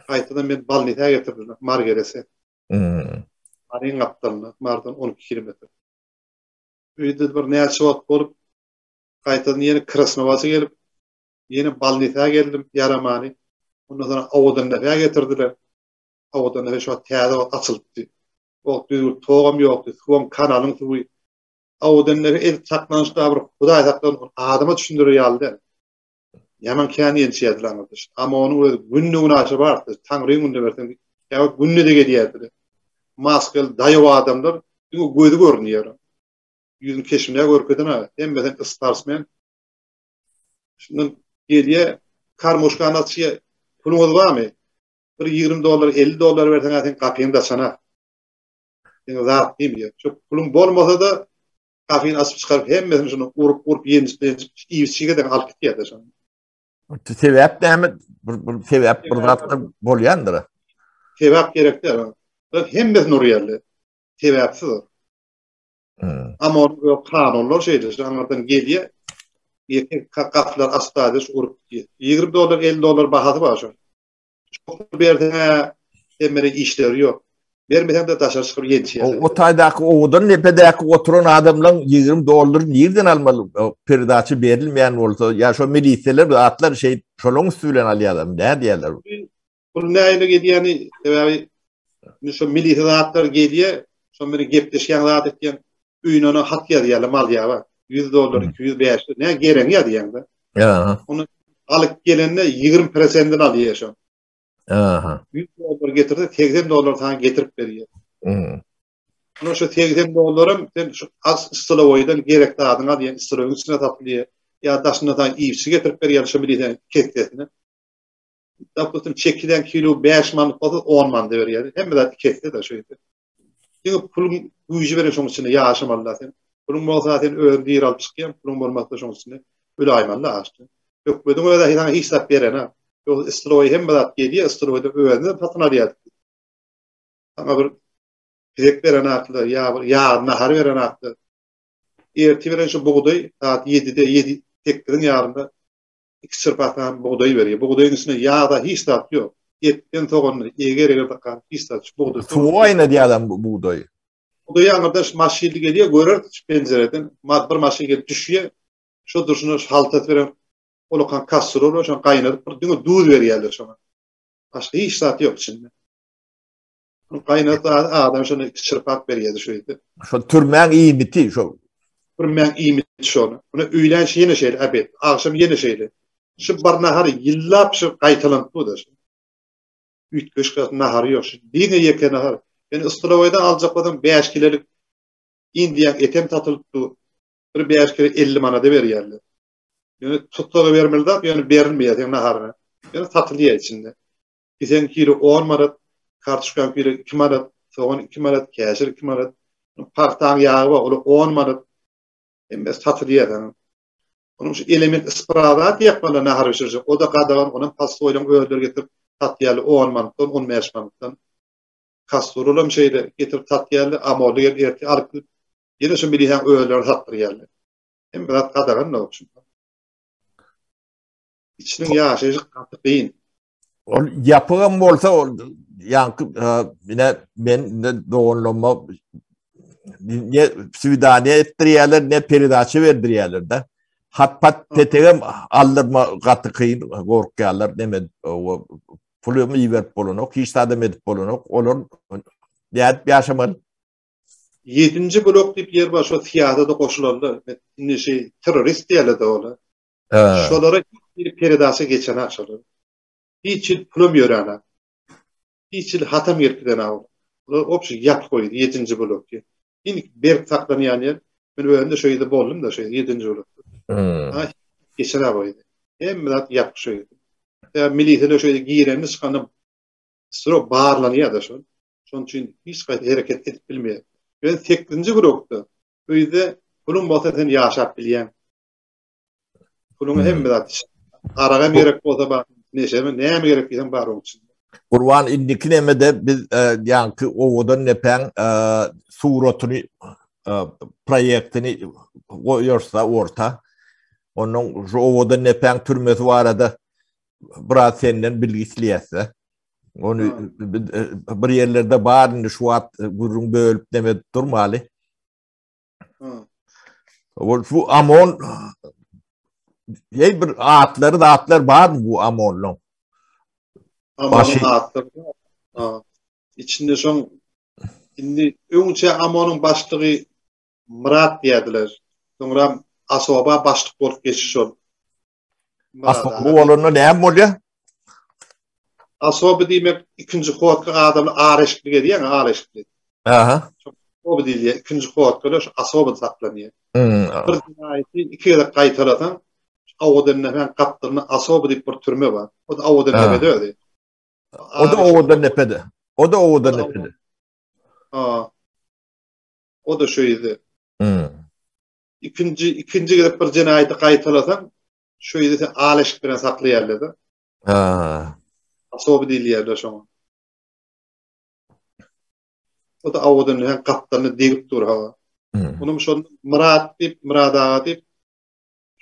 gaýtadan men balnisa getirdiler, Margerese. Hmm. Maryň gapdalynda, Mardan 12 kilometr. Öýde bir näçe wagt bolup, gaýtadan ýene Krasnowaça gelip, ýene balnisa geldim, ýaramany. Ondan soň Owadandepä getirdiler. Owadandepe şu wagt täze wagt açylypdy. O wagt düzgün togam ýokdy, suwam kanalyň suwy. Owadandepe edip saklanyşda bir Hudaý saklasyn, adama düşündirer ýaly däl. Ýaman kän ýençýärdiler aňyrda. Amma onuň özi günde-günaşa bardy. Taňryň gününe berseň, käwagt günde-de gelýärdiler. Maskaly daýaw adamlar, diňe gözi görünýär. Ýüzüni keşbine görkezene, hemmesem ysparsmen. Şundan gelýär, karmuşkany açýar. Puluňyz barmy? Bir 20 dollar, 50 dollar berseň, sen gapyňy daçana. Diňe zat diýmeýär. Şu puluň bolmasa-da Gapyny açyp çykaryp hemmesini şunu urup urup ýenjip ýenjip iýip içige alyp gitýärdi şony. Sebäp näme? Bir, bir sebäp bir zatlar bolýandyr. Sebäp gerek däl. Hemmesini urýarlar. Sebäpsiz. Hmm. Ama onun kanunlar şeýle, şu aňyrdan gelýär. Ýeke gapylar açdy, şu urup gitýär. 20 dollar, 50 dollar bahasy bar şoň. Çok berseň hemmere işleri ýok. Bermeseň-de daşary çykyp ýençýär. O taýdaky owadan depedäki oturan adamlaň 20 dollar nirden almaly? Peredaça berilmeýän bolsa, ýa şo miliseler zatlar şeýdip şolaň üsti bilen alýarlar, nädýärler? Pul nähili gelýäni, sebäbi indi şo milise zatlar gelýär, şo meni gepleşýän zat etýän, öýüne ona hat ýazýarlar, mal ýaba. 100 dollar, 200, 500, näme geregiňi ýazýaň-da. Ýa. Ony alyp gelende 20 prosentini alýar şo. Aha. 100 dollar getirse 80 dollar sana getirip berýär. Hmm. Ony şu 80 dollaram sen şu az stolowoýdan gerek zadyňy alýan, stolowyň içine sapylýar. Ýa daşyndan sana iýipçi getirip berýär, şo bilýän kessesini. Dopustim çekilen kilo 5 manat bolsa 10 manat berýär. Hemme zat iki esse de şeýle. Diňe puluň güýji beren şoň içinde ýaşamaly sen. Puluň bolsa sen özüň diri alyp çykýaň, puluň bolmasa şoň içinde öläýmeli açdan. Hökmediň özi saňa hiç zat berene. Ýogsa stroý hemme zat gelýär, stroýda özüni satyn alýar. Saňa bir pizek beren atly, ýa bir ýag nahar beren atly. Ertir bilen şu bugdaý saat 7-de, 7 8-iň ýarynda iki çyrpakdan bugdaý berýär. Bugdaýyň içinde ýag-da hiç zat ýok. Etden soganly, eger-eger dakan hiç zat şu bugdaý. Suwa gaýnadýar adam bu bugdaýy. Bugdaýy aňyrdan şu maşynly gelýär, görer şu penjireden bir maşyn gelip düşýär. Şo durşuna şu haltasy bilen ulakan kastrol bar, şony gaýnadyp bir diňe duz berýärler şoňa. Başga hiç zat ýok içinde. Gaýnadyp adam şony iki çyrpak berýärdi şu ýerde. Şo türmäň iýmiti şo. Türmäň iýmiti şony. Muny öýlän ýene şeýle obed, agşam ýene şeýle. Şu bir nahar ýyllap şu gaýtalanyp dur-da şu. Üýtgeşik nahary ýok. Şu diňe ýeke nahar. Ýöne stolowoýdan aljak bolsaň 5 kilolik indiýaň etem satylyp dur. Bir 5 kilo 50 manada berýärler. Ýöne tutsaga bermeli zat, ýöne berilmeýär seň naharyňa. Ýöne satylýar içinde. Piseň kilo on manat, kartuşkaň kilo iki manat, sogan iki manat, käşir iki manat, pagtaň ýagy bar, ol on manat. Hemmesi satylýar saňa. Onuň şu element isprawa diýip bana nahar bişirjek. O-da gadagan, onam pastoýlaň özleri getirip satýarlar on manatdan, 15 manatdan. Kasturulam şeýle getirip satýarlar, amorly gelip ertir alyp gidip, ýene şu milisäň özleri satdyrýarlar. Hemme zat gadagan da üçin. Içiniň ýaşaýşy gaty kyn. Ol ýapygam bolsa ol ýaňky ine men indi doganlama ne swidaniýa etdirýärler, ne peredaça berdirýärler da. Hat pat petegem aldyrma gaty kyn gorkýarlar, neme pulumy iberip bolanok, hiç zadam edip bolanok. Olar nädip ýaşamaly? Ýedinji blok diýip ýer bar, şo syýasata goşulanlar, indi şeý terrorist diýerler-de olar. Şolara bir peredaça geçenak şolar. Hiç hil pulam ýöränak. Hiç hil hatam gelip gidenak olar. Bular obşi ýapyk goýdy, ýedinji blok diýip. Iň berk saklanýan ýer, men özüm-de şo ýerde boldum-da, şo ýedinji blokda. Ha, geçenak o ýerde. Hemme zat ýapyk şo ýerde. Ýa milisiýalar şo ýere girende çykanda strok barlanýar-da şol. Şonuň üçin hiç haýsy hereket edip bilmeýär. Ýöne sekizinji blokda öýde puluň bolsa sen ýaşap bilýäň. Puluň hemme zat içinde. Aragam gerek bolsa bar, neşemi, näme gerek diýseň bar oň içinde. Gurban indiki nemede biz e, ýaňky owadan nepäň e, suratyny e, proýektini goýarsa orta. Onuň şu owadan nepäň türmesi barada biraz senden bilgi isleýäs. Ony bir ýerlerde bar indi şu wagt gürrüň bölüp neme durmaly. Ol bu Amon Hey bir atlary zatlar barmy bu Amonlaň? Amonun atlary bar. Içinde şoň indi öňçe Amonyň başlygy Myrat diýerdiler. Soňra Asoba başlyk bolup geçdi şol. Asoba bolanda näme bolýar? Asoba diýmek ikinji hodka adamy ar eşikli gelýär, ar eşikli. Aha. Asoba diýilýär, ikinji hodka şu asoba saklanýar. Hmm. Bir jenaýaty iki gezek gaýtalasaň, Owadan Nepäň gapdalynda Asoba diýip bir türme bar. O da Owadan Nepede özi. O da Owadan Nepede. O da Owadan Nepede. Ha. O da şu ýerde. Hmm. Ikinji ikinji gezek bir jenaýaty gaýtalasaň, şu ýerde sen al eşik bilen saklaýarlar-da. Ha. Asoba diýilýär-de şoňa. O da Owadan Nepäň gapdalyna degip dur ha. Hmm. Onuň şol Myrat diýip, Myrat aga diýip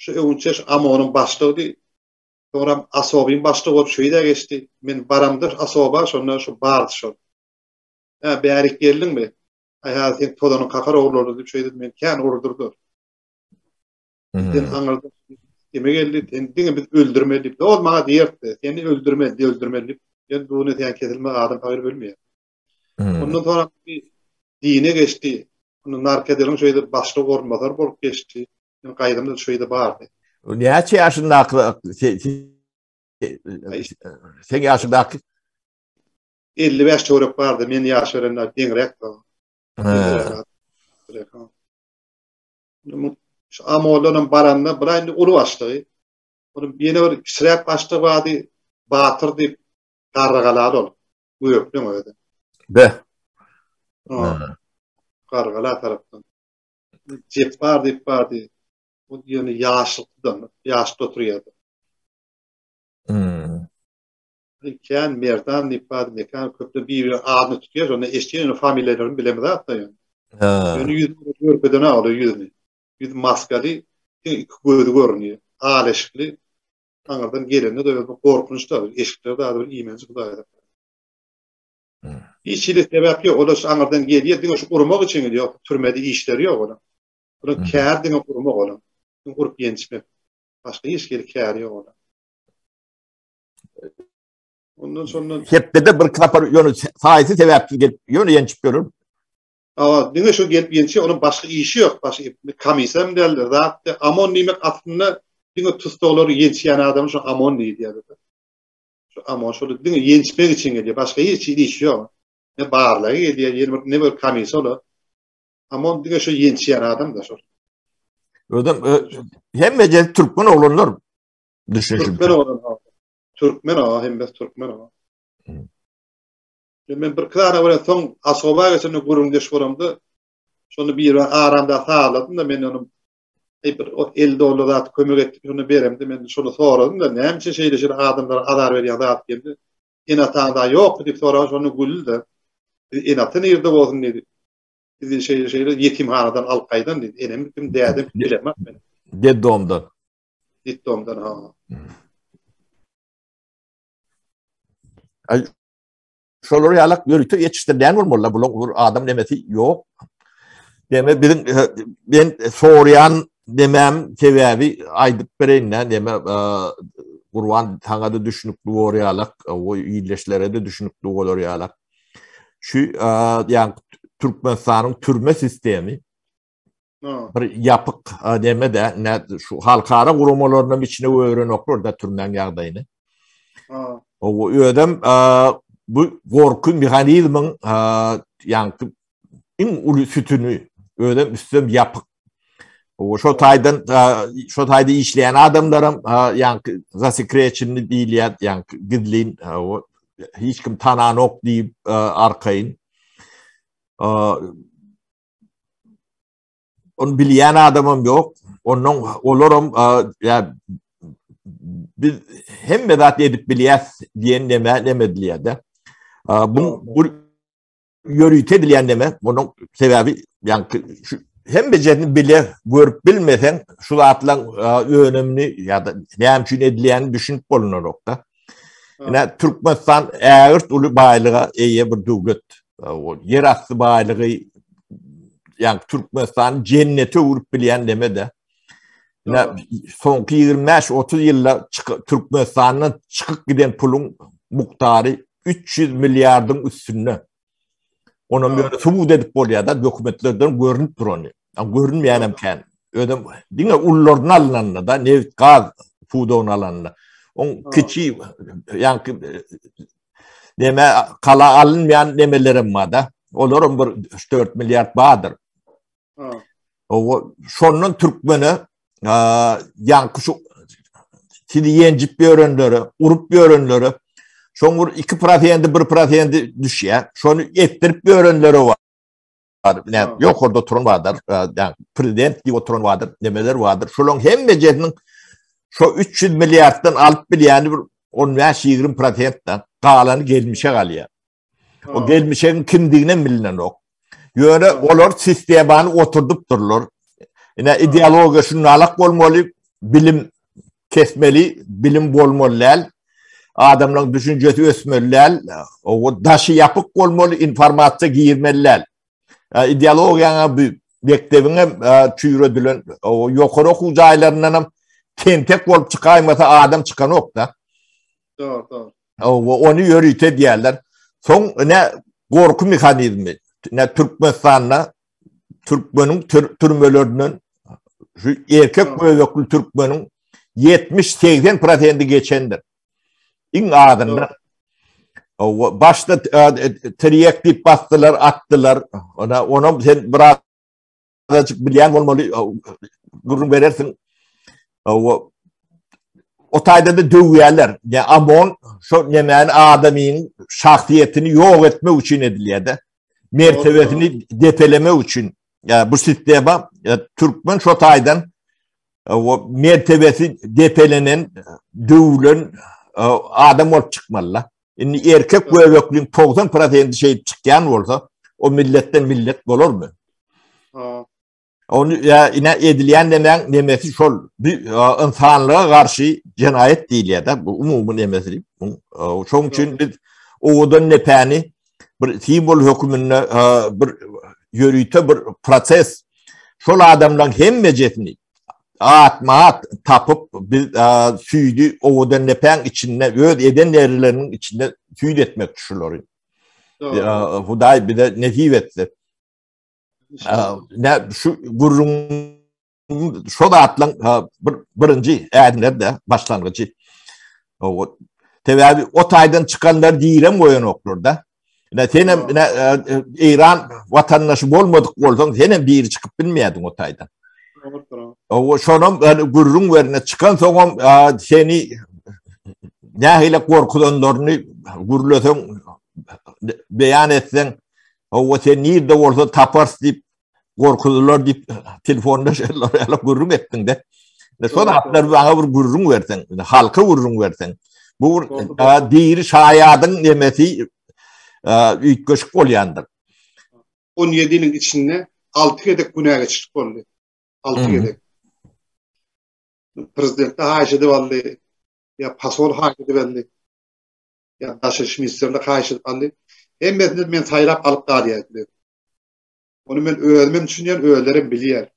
şu öňçe şu Amonyň başlygydy. Soňra Asobyň başlygy bolup şeýdä geçdi. Men baramda Asoba şonda şu bardy şol. Hä, bärik geldiňmi? Aý, häzir seň tozanyň kakar ogurlardy diýip şeýdip meni kän urdurdy. Sen aňyrda kime geldi? Sen diňe biz öldürmeli diýip. Ol maňa diýerdi, seni öldürmeli, öldürmeli diýip. Sen bu sen kesilme adam pahyr ölmeýär. Ondan soňra dine geçdi. Onu narkodeliň şeýdip başlyk orunbasar bolup geçdi. Men gaýdamda şeýde bardy. Näçe ýaşyndaky sen ýaşyndaky 55 töwerek bardy. Men ýaş berende deňräk. Şu Amoldan hem baranda bir indi uly başlygy. Onuň ýene bir kiçiräk başlygy bardy. Batyr diýip Garrygalaly ol. Gökleň özi. Be. Garrygala tarapdan. Jepbar diýip bardy. O ýöne ýaşlykdan, ýaşda oturýardy. Hmm. Kän Merdan diýip bardy, Mekan köpde bir adyny tutýar, şonda eşitýän ýöne familiýalaryny bilemiz zatda ýöne. Ha. Ýöne ýüzüni görkezene ol ýüzüni. Ýüz maskaly, diňe iki gözi görünýär. Al eşikli. Aňyrdan gelende de bir gorkunç da, eşikleri de bir iýmenç hudaýda. Hiç hili sebäp ýok. Olar şu aňyrdan gelýär, diňe şu urmak üçin gelýär. Türmede işleri ýok olar. Olar kär diňe urmak olar. Urup ýençmek. Başga hiç hili käri ýok olar. Ondan şondan hepdede bir sapar ýöne saýsy sebäpsiz gelip ýöne ýençip ýörür. Awa, diňe şu gelip ýençi, onuň başga işi ýok, başga komissiýa hem däl, zat däl. OMON diýmek aslynda diňe tussaglary ýençýän adam şu OMON diýilýär. Şu OMON şol diňe ýençmek üçin gelýär, başga hiç hili işi ýok. Ne barlaga gelýär, ýene bir ne bir komissiýa olar. OMON diňe şu ýençýän adam da şol. Özem hemme türkmen oglanlar düşünişim. Türkmen oglan. Türkmen o, hemmesi türkmen o. Men bir klara bilen soň Asoba geçende gürrüňdeş bolamda, şony bir aramda sazladym da men onuň bir 50 dollar zat kömek etdi, şony beremdi. Men şony soradym da, näme üçin şeýle şeýle adamlara azar berýän zat diýdi. Ene ataň da ýokmy diýip soragan şony güldi de. Ene ata nirde bolsun diýdi. Bizi şeýle şeýle ýetimhanadan alyp gaýdan diýdi. Enem kim, dädem kim bilemok men. Deddomdan. Detdomdan ha. Ay şolar ýalak ýörite ýetişdirilýän bolmaly bulaň bir adam nemesi ýok. Deme biziň e, men sorýan demem sebäbi aýdyp bereýin nä deme e, Gurban saňa da düşünikli bor ýalak, o illeşlere de düşünikli bolar ýalak. Şu e, ýa Türkmenistanyň türme sistemi bir ýapyk neme de ne şu halkara guramalarynyň içine öwrenoklar da türmäň ýagdaýyny. O özem bu gorky mehanizmiň ýaňky iň uly sütüni özem üstem ýapyk. O şo taýdan şo taýda işleýän adamlaram ýaňky zasekreçenli diýilýär, ýaňky gizlin hiç kim tananok diýip arkaýyn. Onu bilýän adamam ýok. Ondan olaram ýa biz hemme zat edip bilýäs diýen neme neme edilýär-de. Bu bu ýörite edilýän neme? Munuň sebäbi ýa şu hemme jerini bile görüp bilmeseň şu zatlaryň önümini ýa-da näme üçin edilýänini düşünip bolunarok-da. Ine Türkmenistan ägirt uly baýlyga eýe bir döwlet. Ýer asty baýlygy. ýagny Türkmenistany jennete öwrüp bilýän neme-de. Ine, soňky 25-30 ýylda Türkmenistandan çykyp giden puluň mukdary 300 milliardyň üstünde. Onam ýöne subut edip bolýar-da, dokumentlerden görnüp durany. Görünmeýän hem kän. Özem diňe ullardan alynanda da, nebit, gaz pudagyny alanda. Oň kiçi, ýaňky neme kala alynmaýan nemelerem bar-da. Olaram bir 3-4 milliard bardyr. O şondan türkmene ýaňky şu sizi ýenjip ýörenlere, urup ýörenlere şoň bir 2 prosenti, 1 prosenti düşýär. Şony etdirip ýörenlere bar. Näme, ýokarda oturan bardyr, ýa prezident diýip oturan bardyr, nemeler bardyr. Şolaryň hemmejesiniň şo 300 milliarddan alyp bilýäni bir 15-20 prosentden galany gelmişe galýar. O gelmişegiň kimdigini hem bilinenok. Ýöne olar sistemany oturdyp durlar. Ine ideologiýa şunalak bolmaly, bilim kesmeli, bilim bolmaly däl. Adamlaryň düşünjesi ösmeli däl. O daşy ýapyk bolmaly, informasiýa girmeli däl. Ideologiýaňa bu mekdebiň hem çüýredilen ýokary okuw jaýlaryndan hem tentek bolup çykaýmasa adam çykanok-da. Dogry, dogry. Hawa, ony ýörite edýärler. Soň ine gorky mehanizmi. Ine Türkmenistanda türkmeniň türmelerinden şu erkek göbekli türkmeniň 70-80 prosenti geçendir. Iň azyndan. Hawa, başda tirýek diýip basdylar, atdylar. Ona onam sen biraz azajyk bilýän bolmaly, gürrüň berersiň. O o taýda-da döwýärler. Ýa AMON şo nemäni adamyň şahsyýetini ýok etmek üçin edilýär-de. Mertebesini depelemek üçin. Ýa bu sistema türkmen şo taýdan o mertebesi depelenen, döwülen adam bolup çykmaly-da. Indi erkek göbekliň 90 prosenti şeýdip çykýan bolsa, o milletden millet bolarmy? Ha. Ony ýa ine edilýän nemäň nemesi şol bir ynsanlyga garşy jenaýat diýilýär-de, bu umumy nemesi. Şoň üçin biz owadan nepäni bir simwol höküminde bir ýörite bir proses şol adamlaryň hemmejesini atma-at tapyp biz süýdi owadan nepäň içinde öz eden derileriniň içinde süýt etmek şulary. Hudaý bize nesip etse. Ne şu gürrüň şo zatlaň bir birinji ädimler-de başlangyjy. O sebäbi o taýdan çykanlar direm goýanoklar-da. Ine senem ine Eýran watandaşy bolmadyk bolsaň, senem diri çykyp bilmeýärdiň o taýdan. O şonam yani gürrüň berine çykan soňam seni nähili gorkuzanlaryny gürleseň, beýan etseň, o sen nirde bolsa taparys diýip gorkuzylar diýip telefonda şeýle ýaly gürrüň etdiň-de. Şol zatlar maňa bir gürrüň berseň, halka gürrüň berseň. Bu bir diri şaýadyň nemesi üýtgeşik bolýandyr. 17 ýylyň içinde 6 gezek günä geçişlik boldy. 6 gezek. Prezident de haýyş edip aldy, ýa pasol haýyş edip aldy, ýa daşary iş ministrlik haýyş edip aldy. Hemmesini men saýlap alyp galýardym. Ony men özüm hem düşünýän, özleri hem bilýär.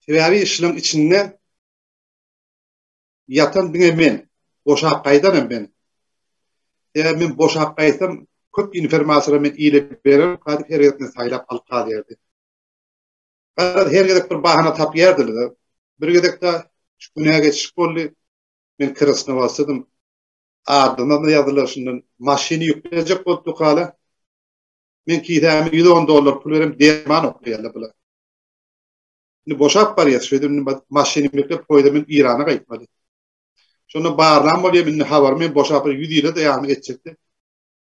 Sebäbi şunuň içinde ýatan diňe men, boşap gaýdan hem men. Sebäbi men boşap gaýtsam, köp informasiýalary men ile berer, gadyp her gezek meni saýlap alyp galýardy. Garaz, her gezek bir bahana tapýardylar. Bir gezek-de şu günä geçişik boldy. Men Krasnowodskdadym. Adyma ýazdylar şundan. Maşyny ýüklejek bolup dükana. Men kisäme 110 dollar pul berem derman oklaýarlar bular. Indi boşap barýas, şeýdip indi maşyny ýükläp poýda men Irana gaýtmaly. Şonda barlan bolýar, indi habar men boşap bir 100 ýyla da ýagyny etjekdi.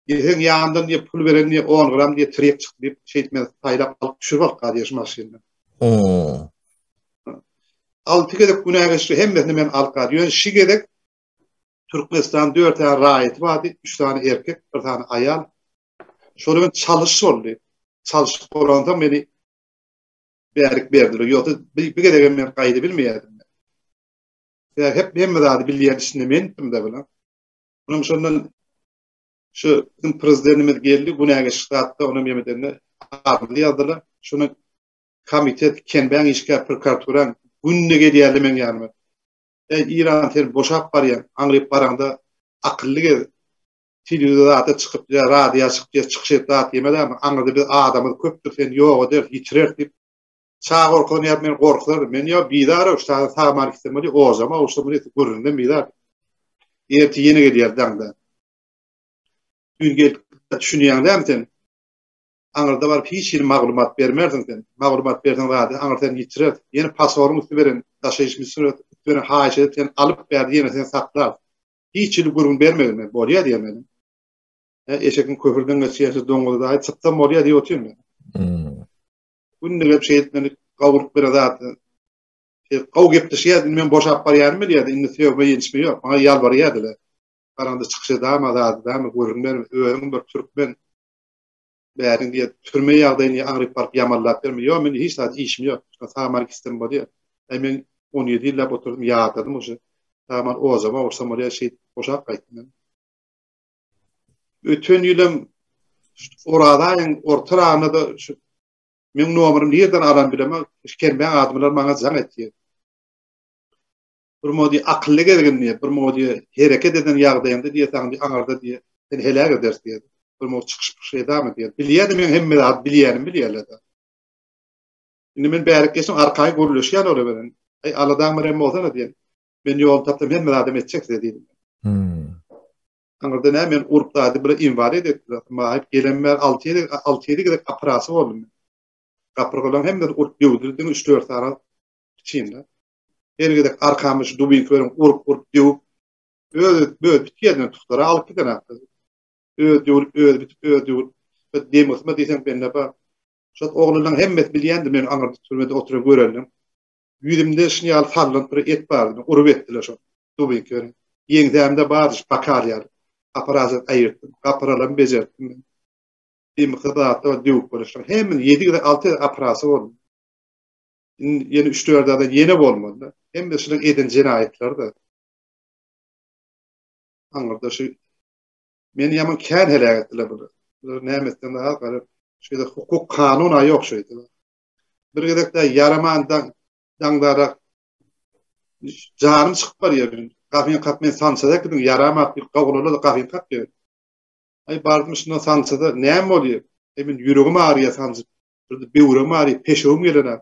Diýseň ýandan diýip pul beren diýip 10 gram diýip tirek çykdy diýip şeýdip men saýlap alyp düşürip alyp galýar şu maşyndan. Hmm. Alty gezek günä geçdi, hemmesini men alyp galdy. Ýöne şu gezek Türkmenistan 4 tane raýaty bardy, 3 sany erkek, 1 sany aýal. Şolar bilen çalyş boldy. Çalyş bolansoň meni bärik berdiler. Ýogsa bir, bir gezegem men gaýdy bilmeýärdim. Sebäbi hep hemme zady bilýän içinde mendim-de bilen. Onuň şondan şu bizim prezidentimiz geldi, günä geçdi zatda, onam ýemedende adymyzy ýazdylar. Şuny komitet kenbäň işgär prokuratura günde gelýärler meň ýanyma. Eý Iran sen boşap barýaň, aňryp baraňda akylly gez. Telewizor zada çykyp ýa radioýa çykyp ýa çykyş edip zat diýmez ama aňyrda biz adamyz köpdür seni ýok ederis, ýitireris diýip çaga gorkuzan ýaly meni gorkuzardy. Men ýa bizar şu taýdan sag-aman gitsem bolýar, ojama gowşsam bolýar, gürrüňden bizar. Ertir ýene gelýär daňda. Düýn gelip düşünýäň dämi sen? Aňyrda baryp hiç hili maglumat bermersiň sen. Maglumat berseň zady aňyr seni ýitirer. Ýene pasoryň üsti beren, daşaýyş üsti beren haýyş edip seni alyp bärde ýene seni saklar. Hiç hili gürrüň bermegin men. Bolýa diýen meniň. Hä, eşekiň köpürden geçýänçä doňuzy daýy çyksam bolýa diýip otyryn men. Hmm. Günde gelip şeýdip meni gawuryp beren zat. Şeýdip gawy gepleşýärdi, indi men boşap barýanymy bilýärdi, indi sögme ýençme ýok, maňa ýalbarýardylar. Garaňda çykyş edama zady dämi, gürrüň berme, özüň bir türkmen. Bäriň diýýär, türme ýagdaýyny aňryk baryp ýamanlap berme. Ýok, mende hiç zat işim ýok. Şuna saman gitsem bolýar. Äý, men 17 ýyllap oturdym, ýadadym uje. Saman ojama ursam bolýar, şeýdip boşap gaýtdym men. Öten ýylam Oraz aýyň ortaragynda-da şu meň nomerim nirden alan bilemok, şu Kermeň adamlar maňa jaň etdi. Bir mody akylly gezgin diýip, bir mody hereket eden ýagdaýyňda diýe saňa diýe aňyrda diýe seni heläk ederis diýe. Bir mody çykyş pykyş edame diýe. Bilýärdi men hemme zat bilýänim bilýärler-de. Indi men bärik geçdim arkaýyn gürleşýän olar bilen. Aý aladaň bir hem bolsana diýen. Men ýol tapsam hemme zadam etjek size diýdim. Hmm. Aňyrda näme men urup zady bir inwalid etdiler. Maýyp gelen bäri 6-7 6-7 gezek operasiýa boldum men. Gapyrgalaryň hemmesi urup döwdüler diňe 3-4 sany içinde. Her gezek arkamy şu dubinka bilen urup-urup döwüp, öz öz bit ýerinden tutlara alyp giden akdy. Öz döwülip, öz bitip, öz döwülip. Bir dem gysma diýseň bende bar. Şol oglanlaryň hemmesi bilýändi meni aňyrda türmede oturan görendim. Ýüzümde şuny ýaly sallanyp bir et bardy. Urup etdiler şol dubinka bilen. Ýeňsämde bardy şu bakal ýaly. Operasiýa aýyrtdym. Gapyralamy bejertdim men. Dem gysma zatlar döwüp boluşlar. Hemmesi 7 gezek 6 gezek operasiýa boldum. Indi ýene üç-dört adam ýene bolmaly. Hemme şunuň eden jenaýatlary-da. Aňyrda şu meni ýaman kän heläk etdiler bular. Bular näme etseň daha gara şu ýerde hukuk kanun-a ýok şu ýerde. Bir gezek-de ýaraman daň daňdara janym çykyp barýar. Gapyny kak men sançada äkidiň ýaramat diýip gawularlar-da gapyny kakýar. Aý bardym şundan sançada näme bolýar? Eý men ýüregim agyrýar sanjyp. Birde böwregim agryýar, peşewim gelenok.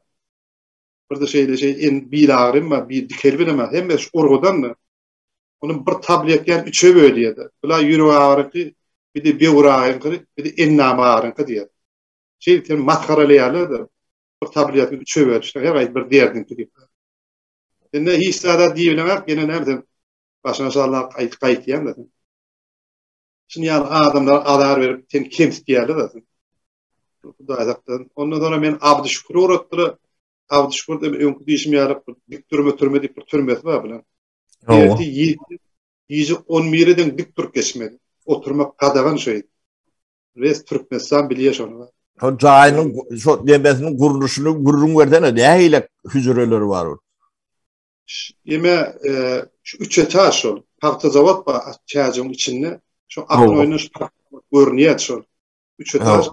Birde şeýle şeý en bil agrym bar, bir dikelip bilemok. Hemme şu urgudan-da. Onuň bir tabletkany üçe bölýär-de. Bula ýürek agyryňky, bir de böwür agyryňky, bir de endam agyryňky diýýär. Şeýdip seni masgaralaýarlar-da. Bir tabletkany üçe bölüşler, her aý bir derdiňki diýip. Sende hiç zada diýibileňok, ýene näme sen başyňa şalap gaýtýaň-da sen. Şuny ýaly adamlara azar berip seni kemsitýärler zaten. Hudaý saklasyn. Ondan sonra men Abdy Şükür uğratdylar. Abdy Şükür de öňki diýişim ýaly bir dik türme türme diýip bir türmesi bar bilen. Erti gije 11-e deň dik durup geçmeli. Oturmak gadagan şeý. Res Türkmenistan bilýär şony. Şo jaýynyň şo demesiniň gurluşyny gürrüň bersene, nähili hüjreleri bar ol? Eme e, şu üç etaž şol. Pagta zawod bar çäjiň içinde. Şu aknoýna şu görünýär şol. Üç etaž.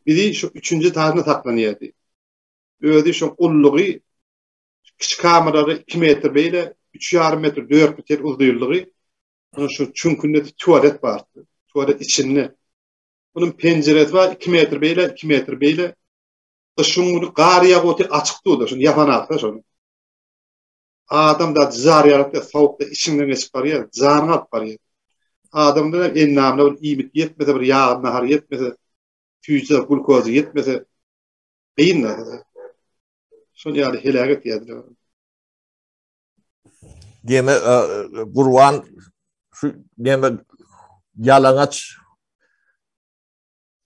Bizi şu üçünji etažynda saklanýardy. Özi şu ullugy kiçi kameralary 2 metr beýle, 3,5 metr, 4 metr uzynlygy. Onuň şu çüňkünde tualet bardy. Tualet içinde. Onuň penjiresi bar 2 metr beýle, 2 metr beýle. Gyşyň güni gar ýagyp otyr, açyk durdy. Şuny ýapan atsa şony. Adam da jar ýaryp sowukda içiňden geçip barýar, janyňy alyp barýar. Adamda hem endamyna bir iýmit ýetmese, bir ýag nahar ýetmese, süýji glukoza ýetmese kyn da. Şol ýaly heläk etýärdiler. Diýme e, Gurban şu diýme ýalaňaç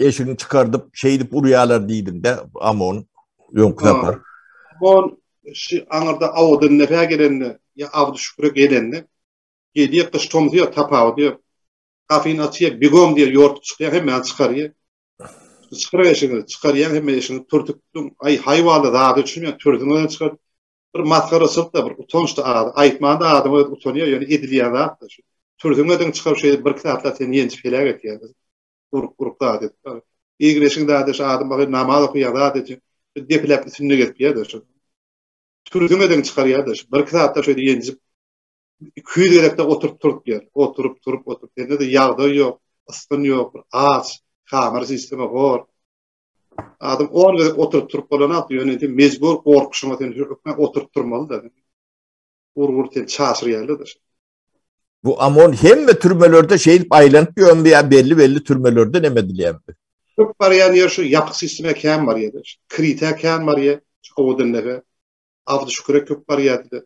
eşigini çykardyp şeýdip urýarlar diýdiňde Amon öňki sapar. Amon şu aňyrda Awdan nepä gelende ýa Abdy Şüküre gelende gelýär gyş tomsy ýok tapawudy ýok. Gapyny açýar bigom diýýär ýortup çykýar hemmäni çykarýar. Çykar eşigini çykarýar hemme eşigini türtüp aý haýwanly zady üçin türsüňden çykar. Bir masgaraçylyk-da bir utanç-da ady. Aýtmanda adam özi utanýar ýöne edilýän zat-da şu. Türsüňden çykaryp şeýdip bir iki satlap seni ýenjip heläk etýärler. Urup urup zat edip. Egreşiň zady şu adam baky namaz okaýar zat edýär. Depeläp üstünde gezip ýa-da şu. Türsüň eden çykarýar-da şu. Bir-iki saatda şeýle ýenjip 200 gezekde oturyp turup ýer. Oturyp turup oturyp. Sende-de ýagdaý ýok, ysgyn ýok, bir aç, kamera sistema hor. Adam 10 gezek oturyp turup bolanok, ýöne indi mejbur gorkuşyňa sen hökman oturyp turmaly-da. Ur-ur sen çaşyrýarlar-da. Bu OMON hemme türmelerde şeýdip aýlanyp ýörmü ýa belli-belli türmelerde neme edilýärmi? Köp barýan ýer şu ýapyk sistema kän barýar. Krite kän barýar, şu Owadandepe. Abdyşüküre köp barýardy.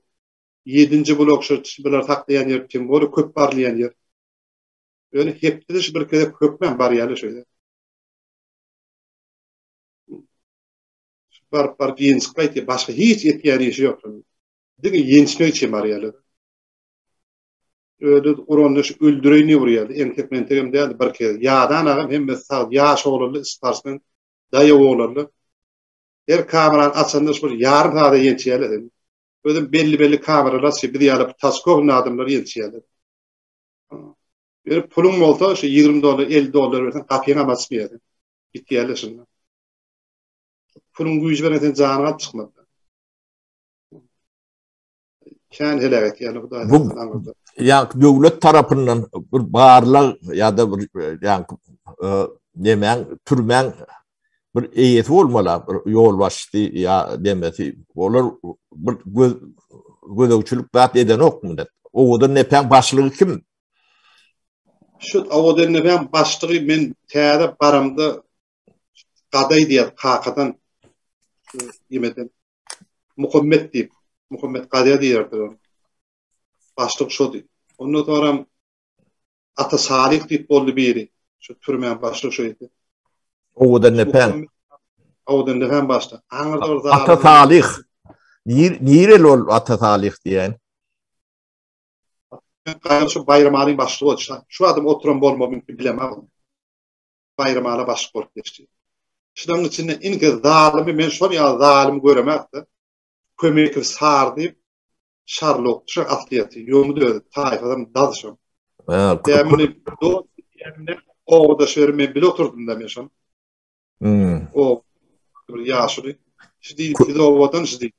Ýedinji blok şu bular saklaýan ýer, tim bolýa köp barylýan ýer. Ýöne hepdede şu bir gezek hökmän barýarlar şeýle. Baryp baryp ýenjip gaýtýar. Başga hiç etýän işi ýok. Diňe ýençmek üçin barýarlar. Özi uranda şu öldüreýin diýip urýardy. Entek mentegem däldi bir kez. Ýadan agam hemmesi sag, ýaş oglanly sportsmen, daýaw oglanly. Her kamerany açanda şu bir ýarym saada ýençýärler seni. Özem belli-belli kameralar açýar, biz ýaly taçkowny adamlary ýençýärler. Ýöne puluň bolsa şu 20 dollar, 50 dollar berseň gapyňam açmaýar. Gitýärler şunda. Puluň güýji bilen sen janyňy alyp çykmaz. Kän heläk etýärler Hudaý Bu ýa döwlet tarapyndan bir barlag ýa-da bir ýa nemäň türmäň bir eýesi bolmaly, bir ýolbaşçysy ýa demesi. Olar bir göz gözegçilik zat edenokmy? Owadan nepäň başlygy kim? Şu Owadan nepäň başlygy men täze baramda Gadaý diýýär kakadan ýemeden. Muhammet diýip, Muhammet Gaýa diýerdiler ony. Başlyk şody. Ondan soňram Ata Salyh diýip boldy biri. Şu türmäň başlygy şo idi. Owadan nepäň. Owadan nepäň başlygy. Aňyrda bir zalym. Ata Salyh. Nir, nireli ol Ata Salyh diýen? Gaýa şu Baýramalyň başlygy boldy. Şu adam oturan bolmagy mümkin bilemok. Baýramala başlyk bolup geçdi. Şularyň içinde iň zalymy men şol ýaly zalym göremok-da. Kömekow Sar diýip, Şarlok şu aslyýeti, ýomut özi, taýfadam daz şol. Dämini dost diýende obadaş beri men bile oturdym-da men şol. Hmm. O bir ýaşuly. Şu diýip biz obadan şu diýip.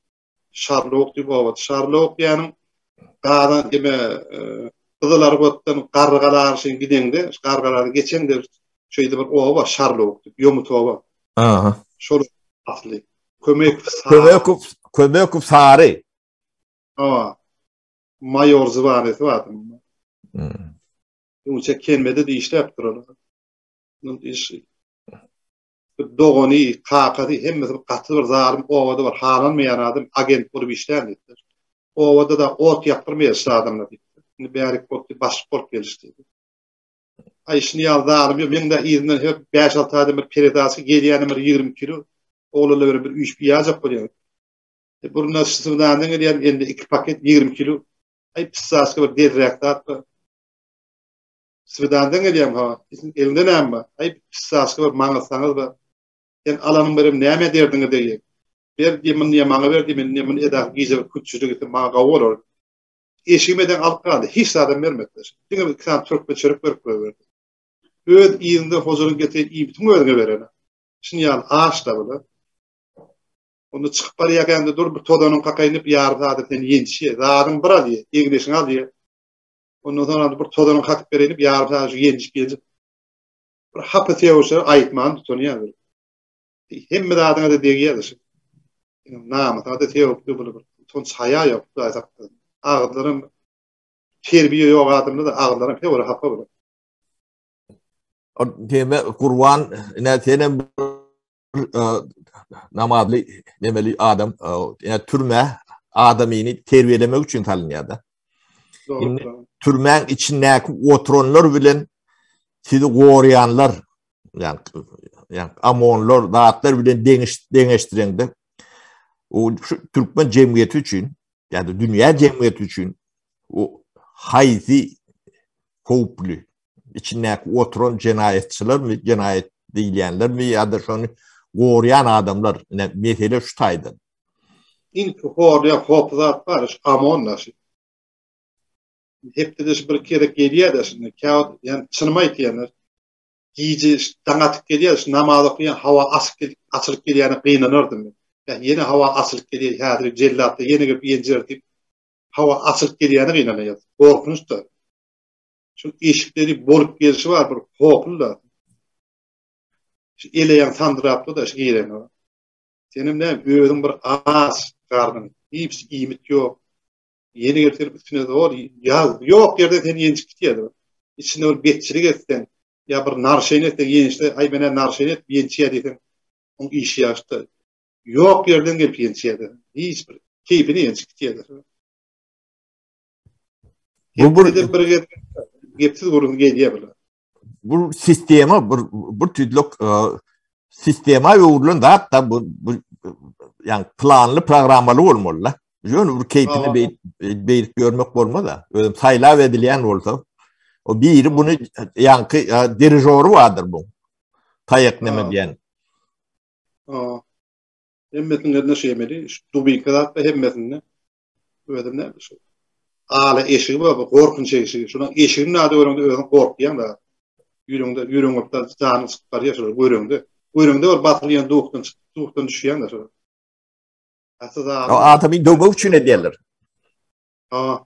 Şarlok diýip oba. Şarlok diýeniň gazan eme Gyzylarbatdan Garrygala arşyn gideňde, Garrygalany geçeňde şeýle bir oba Şarlok diýip, ýomut oba. Aha. Şol asly. Kömekow Sary. Kömekow, Kömekow Sary. Ha. Maýor zwanesi bar. Hmm. Öňçe Kenmede de işläpdir ol. Iş dogany, kakasy hemmesi gaty bir zalym obada bir halanmaýan adam agent bolup işlän diýipdir. Obada-da ot ýakdyrmaýar şu adamlar diýipdir. Indi bärik bolup başlyk bolup gelişdi. Aý şuny ýaly zalym ýok. Meň-de yzymdan her bäş-alty aýdan bir peredaçka gelýänem bir 20 kilo oglanlar bilen bir üýşüp ýajak bolýar. E, Burundan Şysyňdandan gelýän indi iki paket 20 kilo. Aý pissaçka bir delräk zat bar. Swidandan gelýäň ha, eliňde näme bar? Aý, pissaçka bir maňyzsaňyz bar. Sen alanyň berem näme derdiňe degýär? Ber diýe, muny diýe maňa ber diýe, men diýe muny edaky gije bir kütçülik etsem maňa gowy bolar. Eşigime deň alyp galdy, hiç zadam bermedi. Diňe bir iki sany türkmen çörek berip goýberdi. Öz yzyňda hojalygyň getiren iýmitiň özüňe berene. Şuny ýaly aç da bular. Onda çykyp barýarkäň-de dur bir tozanyň kakaýyn diýip ýarym sagat seni ýençýär. Zadyň bir alýar, egin-eşiňi alýar. Ondan soň bir tozanyny kakyp bereýin diýip, ýarym sagat şu ýenjip-ýenjip bir hapa sögüşleri aýtman tutunýar. Hemme zadyňa-da degýär şu. Namysyňa-da sögüp dur bir. Utanç haýa ýok, Hudaý saklasyn. Agyzlaram terbiýe ýok adamda-da agyzlaram hew bir hapa bular. Diýme Gurban, ine senem namazly nemeli adam ýa türme adamyny terbiýelemek üçin salynýar-da. Indi türmäň içindäki oturanlar bilen sizi goraýanlar, ýa ýa amonlar, zatlar bilen deňiş deňeşdireňde o şu türkmen jemgyýeti üçin ýa-da dünýä jemgyýeti üçin o haýsy howply içindäki oturan jenaýatçylarmy, jenaýat diýilýänlermi ýa-da şony goraýan adamlar, ine mesele şu taýdan. Iň horlaýan howply zat bar, şu OMON-da şu. Hepdede şu bir gezek gelýär-de şunda. Käwagt, ýani çynymy aýtýan. Gije daň atyp gelýär, şu namaz okaýan hawa açyk açylyp gelýäne gynanardym men. Ýa ýene hawa açylyp gelýär, häzir jellatlar ýene gelip ýenjer diýip, hawa açylyp gelýäne gynanýar. Gorkunç-da. Şu eşikleri bolup gelşi bar bir hoply-da. Şu eleýaň sandyrapdy-da şu girene. Senem näme özüň bir aç garnyň, hiç iýmit ýok. Ýene gelip seniň üstüne zor ýaz ýok ýerde seni ýenjip gitýär. Içinde bir betçilik etseň, ýa bir narşeýni etseň ýençse, aý menä narşeýni edip ýençýär diýseň, oň işi ýagşy-da. Ýok ýerden gelip ýençýär. Hiç bir keýpine ýençip gitýär. Bu bir bir gezek gepsiz gürrüň gelýär bular. Bu sistema bir bir tüýdlük e, sistema öwrülen zat da bu, bu yani planly programmaly bolmaly da. Ýöne bir keýpine beýdip ýörmek bolmaz da. Özüm saýlap edilýän bolsa, o biri bunu ýaňky e, dirižory bardyr bu. Taýak neme diýen. Hemmesiniň eline şu ýemeli, şu dubinka zat da hemmesinde. Özüm näme şu. Ala eşigi bar, bu gorkunç eşigi. Şunuň eşigini nada göreňde özüň gorkýaň da. Ýüregiňde, ýüregiň gopda janyň çykyp barýar şolary göreňde. Göreňde bir basylýan duhdan çykyp, duhdan düşýäň da şolar. Asy zat. O adamy döwmek üçin edýärler. Ha.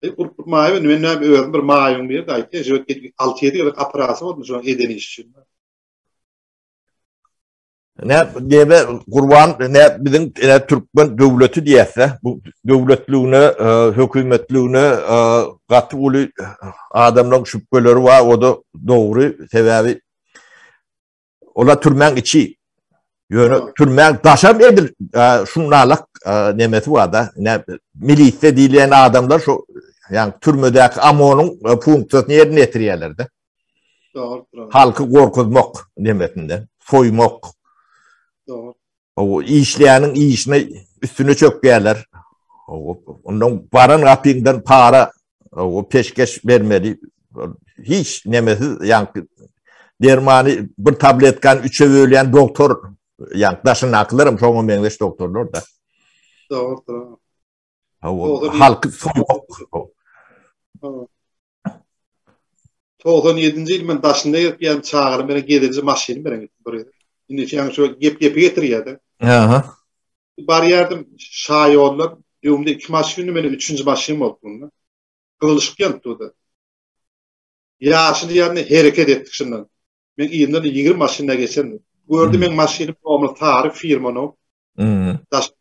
E, urup maýy men näme özüm bir maýyň bir aýtdy, şu 6-7 gezek operasiýa boldum şonuň eden işi üçin. Ne deme Gurban ne biziň ne türkmen döwleti diýse, bu döwletligine, e, hökümetligine e, gaty uly adamlaryň şübheleri bar, o da dogry, sebäbi ola türmäň içi. Ýöne türmäň daşam edil e, şunalak nemesi bar da, ne milisiýa diýilýän adamlar şu ýani türmedäki OMON-yň funksiýasyny ýerine ýetirýärler de. Dogry. Halky gorkuzmak nemesinde, soýmak. Dogry. O işleýäniň işine üstüne çökýärler. Ondan baran gapyňdan para, o peşgeş bermeli. Hiç nemesiz, ýaňky dermany bir tabletkany üçe bölýän doktor, ýaňky daşyndakylar hem şoňa meňzeş doktorlar da. Dogry. Halky soýmak. 97-nji ýyl men daşynda gezip ýan çagalarym bilen gezeji maşynym bilen gitdim bir ýere. Indi ýaňy şu gep gepi getirýärdi. Aha. Barýardym şaýoldan, öňümde iki maşyn, meni üçünji maşyn bolup bunda. Gyzylyşyk ýanyp durdy. Ýaşyl ýandy hereket etdik şundan. Men yzyndan 20 maşynda geçendim. Gördü men maşynym nomeri sary firmanyň. Mhm. Daş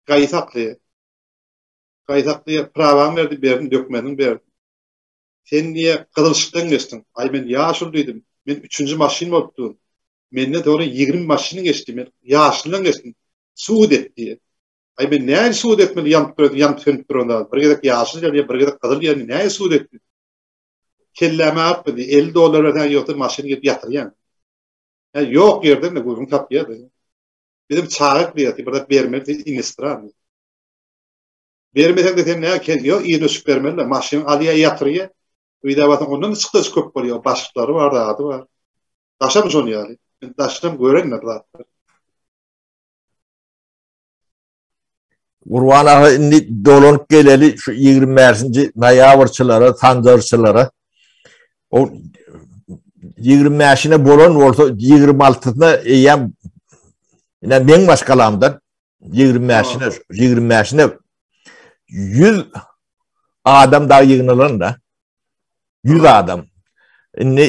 gaýy sakly. Gaýy sakly prawaň berdi, berdim, dökmeniň berdim. Sen niýe gyzylyşykdan geçdiň? Aý, men ýaşuly diýdim. Men üçünji maşyn bolup durun. Menden soňra 20 maşyn geçdi. Men ýaşlydan geçdim. Sud et diýýär. Aý, men nähili sud etmeli ýanyp duran, ýanyp sönüp duran zat. Bir gezek ýaşyl ýanýar, bir gezek gyzyl ýanýar. Nähili sud etmeli? Kelläme artma diýýär. 50 dollar berseň ýogsa maşyny gelip ýatyrýaň. Hä, ýok ýerden-de gürrüň tapýar. Bizim çaga diýýär, bir zat bermeli, sen inestran. Bermeseň-de sen näme kel ýok yzyna düşüp bermeli-de maşynyň alýa ýatyrýa. Öýde barsaň ondan-da çykdajy köp bolýar. Başlyklary bar, zady bar. Daşam şon ýaly. Men daşdan gören bir zatlar. Gurban aga indi dolanyp geleli şu 25-nji noýabrçylara, sanjarçylara. O 25-ine bolan bolsa 26-syna eýýäm ine meň maşgalamdan 25-ine 25-ine 100 adam da ýygnalan da. 100 adam. Indi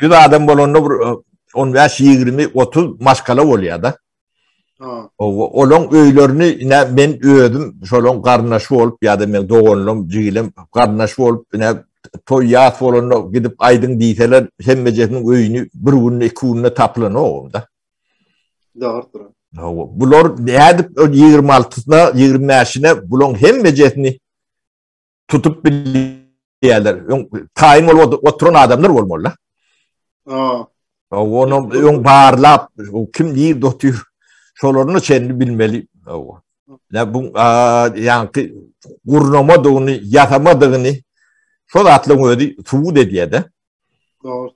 100 e, adam bolanda bir 15, 20, 30 maşgala bolýar da. Olaň öýlerini ine men özüm şolaň garyndaşy bolup ýa-da men doganlarym, jigilem garyndaş bolup ine toý ýas bolanda gidip aýdyň diýseler hemmejesiniň öýüni bir günde, iki günde tapylanok onda. Dogrudyr. Hawa, bular nädip 26-syna, 25-ine bulaň hemmejesini tutup bilýärler. Öň taýyn bolup oturan adamlar bolmaly. Ha. Hawa, onu öň barlap, kim nirde otyr, şolaryny çenli bilmeli. Hawa. Ne bu ýaňky gurnamadygyny, ýasamadygyny şol zatlaryň özi subut edýär-de. Dogry.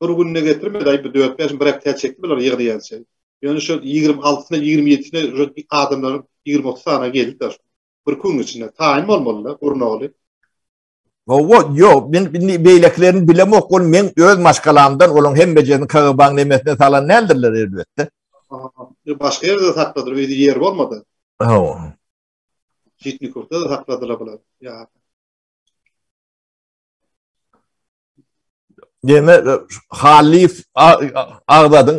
Bir günde getirmedi, aý bu dört-bäş bir hepde çekdi bular ýygnaýança. Ýöne şol 26-syna, 27-sine şu adamlaryň 20-30 sany geldi-de. Bir gün içinde taýyn bolmaly-da, gurnagly. Hawa, ýok, men indi beýlekilerini bilemok, ol meň öz maşgalamdan olaň hemmejesini KGB-nyň nemesine salan däldirler elbetde. Başga ýerde sakladylar, öýde ýer bolmady. Hawa. Žitnikowda-da sakladylar bular. Ýa. Deme Hallyýew agzadyň.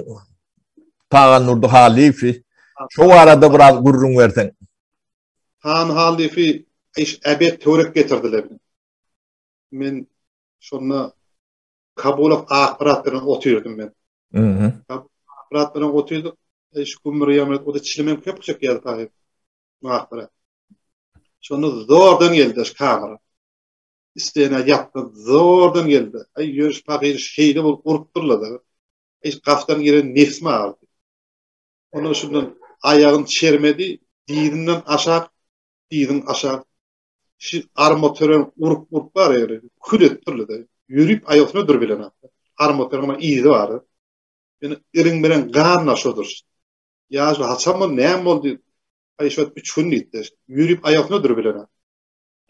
Tagandurdy Hallyýewi. Şo barada biraz gürrüň berseň. Han Hallyýewi iş äbet töwerek getirdiler. Men şonda Kabulow Akmyrat bilen otyrdym men. Mhm. Akmyrat bilen otyrdyk. Iş gümmür ýamyrt, o da çilimem köp çekýärdi taýy. Akmyrat. Şonda zordan geldi şu kamera. Isleýene ýapgy zordan geldi. Aý ýörüş pahyr şeýle bolup urupdyrlar-da. Aý gafdan giren nebsim agyrdy. Ondan şundan aýagyny çermedi, dyzyndan aşak, dyzyň aşak şu armatören urup urup bar ýeri kül edipdirler-de. Ýörüp aýagyna dur bilen. Armatören yzy bar. Ýöne iriň bilen gan şodur. Ýaşly haçan boldy, näme boldy? Aý şo üç gün diýdi. Ýörüp aýagyna dur bilen.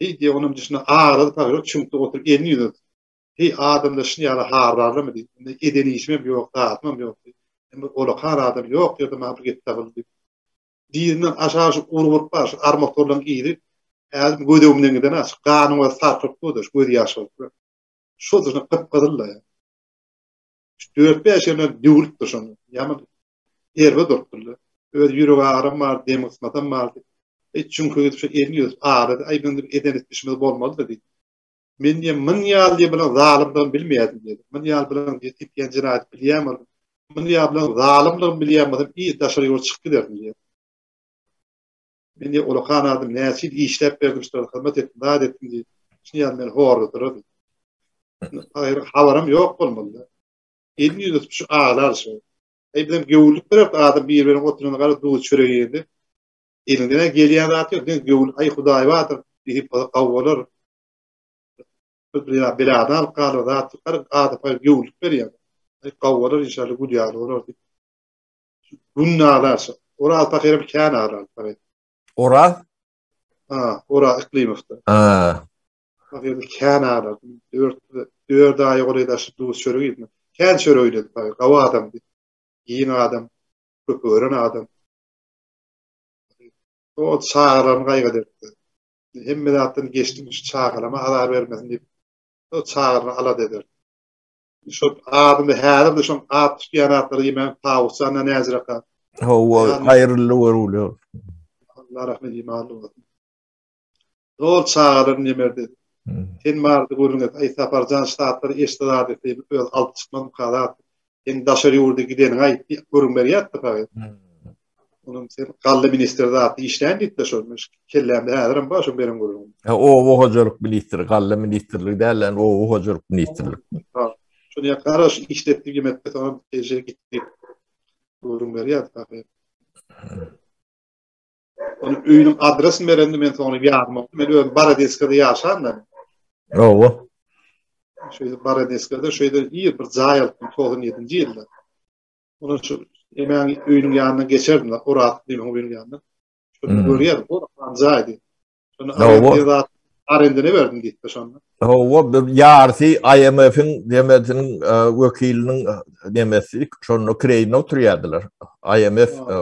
Heý diýýär, onam düşüne agyrady pahyr, çüňkde oturyp elini ýüzüne tutup. Heý, adamda şuny ýaly hardarlamy diýip, indi eden işimem ýok, zadymam ýok diýip. Men bir olakan adam, ýok ýerde maňa bir gep tapyldy diýip. Dyzyndan aşak şu urup bar, şu armaturlaryň yzy häzir gözegimden giden aç, ganyň özi sarkyp dur-da, şu gözi ýaş bolup. Şol durşuna gyp-gyzyl-da. Şu dört-bäş ýerinden döwülipdir şonda. Ýaman erbet urupdyrlar. Öz ýürek agyram bardy, dem gysmasam bardy. Eý, çüňke gidip şu elini ýuwup aglady. Aý, biziň diýip eden etmişimiz bolmaly-da diýdi. Men diýen myn ýaly diýen bilen zalymdygyny bilmeýärdim diýdi. Myn ýaly bilen diýip etýän jenaýaty bilýän bolsam, myn ýaly bilen zalymlygyny bilýän bolsam, ir daşary ýurda çykyp giderdim diýdi. Men diýen ulakan adam näçe ýyl işläp berdim, şulara hyzmat etdim, zat etdim diýdi. Şuny ýaly meni horladylar diýdi. Haýyr, habarym ýok bolmaly. Elini ýüzüne tutup şu aglar şu. Eý bizem göwünlik bererdik adam bir-biriniň oturanda gara duz çörek iýende. Eliňden gelýän zat ýok, diňe göwün, aý Hudaý bardyr diýip bolsa gowy bolar. Bir beladan alyp galar zat ýok, gara adam göwünlik berýär. Aý gowy bolar inşallah gül ýaly bolar diýip. Günde aglar şu. Oraz pahyram kän aglar. Oraz? Ha, Oraz Yklymowda. Ha. Pahyr kän aglar. Dört, dört aýa golaý daşy duz çörek iýdi. Kän çörek iýdi pahyr. Gawy adamdy. Giň adam, köp gören adam. O çagalaryny gaýgy ederdi. Hemme zatdan geçdim, şu çagalama azar bermesin diýip, o çagalaryny alada ederdi. Şol adyny häzir-de şoň at tutýan atlary diýmän Tawusjan-da näzirek at. Hawa, haýyrly görgüli. Allah rahmet imanly bolsun. Zol çagalaryny nemerdi. Sen bardy gürrüň et. Aý Saparjan şu zatlary eşitdi zat etdi, öz alyp çykmazmyka zat. Sen daşary ýurda gideniňi aýt diýip gürrüň berýärdi paýy. Onuň sen galla ministri zatda işlän diýipdir şol. Kellämde häzirem bar şo beren gürrüňi. Ha, oba hojalyk ministri, galla ministrligi däl, ýani oba hojalyk ministrlik. Ha, şony ýa garaş işletdi diýmekde soňam eje gitdi. Gürrüň berýärdi paýy. Onuň öýüniň adresini berendi men soňra ýadyma. Men özüm Baradeskada ýaşan da. Hawa. Şeýle Baradeskada şeýle ir bir jaý alypdym 97-nji ýylda. Onuň şu emäň öýüniň ýanyndan geçerdim, Oraz diýmek öýüniň ýanyndan. Şony görýär, o jaý diýip. Şony arenda arendine berdim diýipdi şonda. Hawa, bir ýarysy IMF-iň demesiniň e, wekiliniň e, demesi, şonda kireýine oturýardylar. IMF e,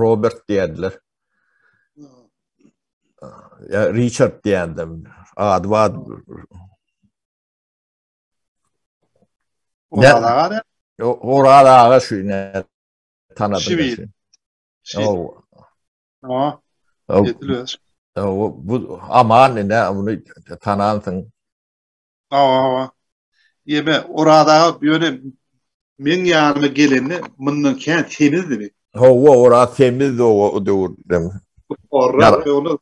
Robert diýerdiler. Ýa Richard diýendim. Ady bar. Oraz aga ne? Oraz aga şu ne tanadym. Şibi. Ha. Bu aman ne bunu tanansyň. Hawa hawa. Ýeme Oraz aga ýöne meň ýanyma gelende mundan kän semizdi bi. Hawa Oraz semizdi o döwürde. Oraz ony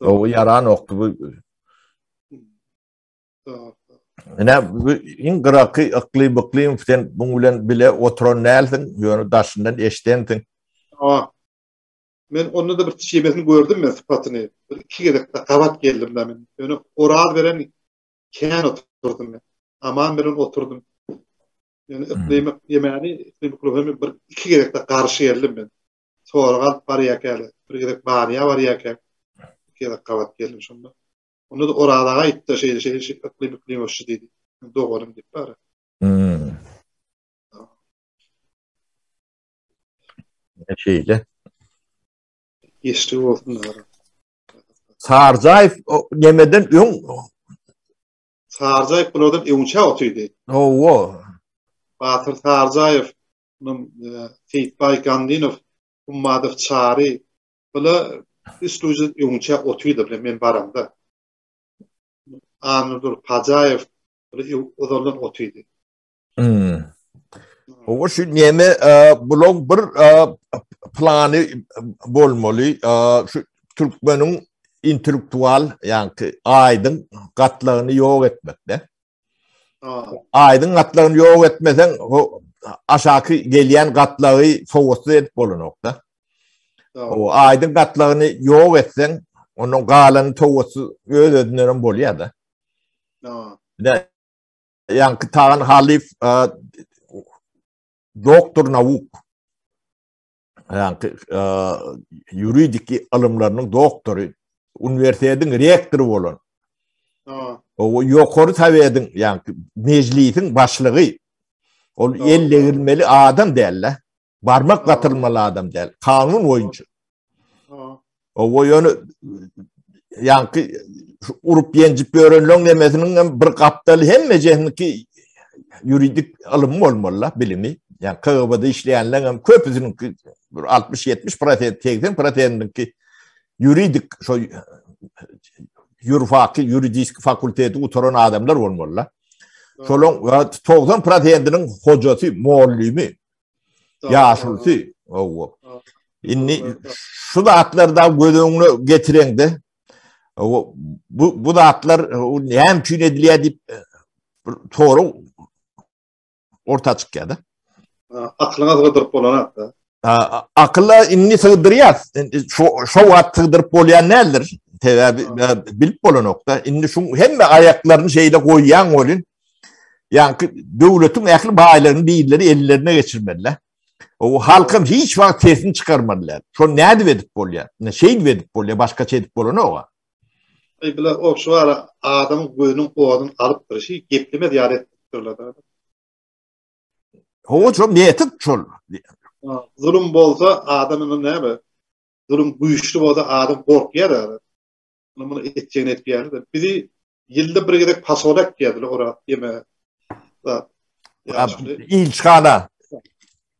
O ýaran okdy bu. Ine bu iň gyraky Yklym Yklymow sen buň bilen bile oturan dälsiň, ýöne daşyndan eşdensiň. Hawa. Men onda-da bir şemesini gördüm men sypatyny. Bir iki gezek gabat geldim da men. Ýöne Oraz bilen kän oturdym men. Aman bilen oturdym. Ýöne Yklym ýemäni Yklym Yklymow bir iki gezek de garşy geldim men. Sorag alyp barýarkäler. Bir gezek Banyýa barýarkäk iki gezek gabat geldim şonda. Onda-da Oraz aga aýtdy, şeýle şeýle şeýle Yklym Yklymow şu diýdi. Doganym diýip bar. Hmm. Şeýle. Geçdi bolsun. Sarjaýew nemeden öň Sarjaýew bulardan öňçä otyrdy. Hawa. Batyr Sarjaýew, onuň e, Seýitbaý Gandinow, Hummadow Çary bula üstüje öňçä otyrdy bile men baramda. Annadur Pajaýew bula ozaldan otyrdy. Hmm. Hawa şu neme e, bulaň bir e, plany bolmaly. E, şu türkmeniň intellektual, ýagny aýdyň gatlagyny ýok etmekde. Aýdyň gatlagyny ýok etmeseň, aşaky gelýän gatlagy sowatsyz edip bolanokda. O aýdyň gatlagyny ýok etseň, onuň galany sowatsyz öz-özünden hem bolýar-da. Ýaňky Tagan Halyf doktor nauk. Ýaňky ýuridiki ylymlarynyň doktory, uniwersitetiň rektory bolan. O ýokary sowetiň, ýaňky mejlisiň başlygy. Ol el degirmeli adam däl-de. Barmak batyrmaly adam däl. Kanun boýunça. O ýöne ýaňky urup ýenjip ýörenleň nemesiniň hem bir gapdaly hemmejesiniňki ýuridik ylym bolmaly, bilimi. Ýa KGB-de işleýänleň hem köpüsiniňki bir 60-70 prosent, 80 prosentiniňki ýuridik şo ýurfaky ýuridiski fakulteti gutaran adamlar bolmaly. Şolaň 90 prosentiniň hojasy, mollymy Ýaşulusy, hawa. Indi şu zatlary da göz öňüne getireňde, bu bu zatlar näme üçin edilýär diýip bir sorag orta çykýar-da. Aklyňa sygdyryp bolanok-da. Akyla indi sygdyrýas. Şu şu wagt sygdyryp bolýan däldir. Sebäbi bilip bolanok-da. Indi şu hemme aýaklaryny şeýle goýýan welin, Ýaňky döwletiň ähli baýlygyny birleri ellerine geçirmeliler. O halkam hiç wagt sesini çykarmalylar. Şony nädip edip bolýar? Ine şeýdip edip bolýar, başgaça edip bolanok. Aý bular o şu ara adamyň gözüniň oduny alypdyr. Şi geplemez ýaly etdirler. Hawa, şo metod şol. Zulum bolsa adam indi näme? Zulum güýçli bolsa adam gorkýar. Muny etjegini etýär. Bizi Ýylda bir gezek fasol ekýärdiler ora ýeme zat. Ilçihana.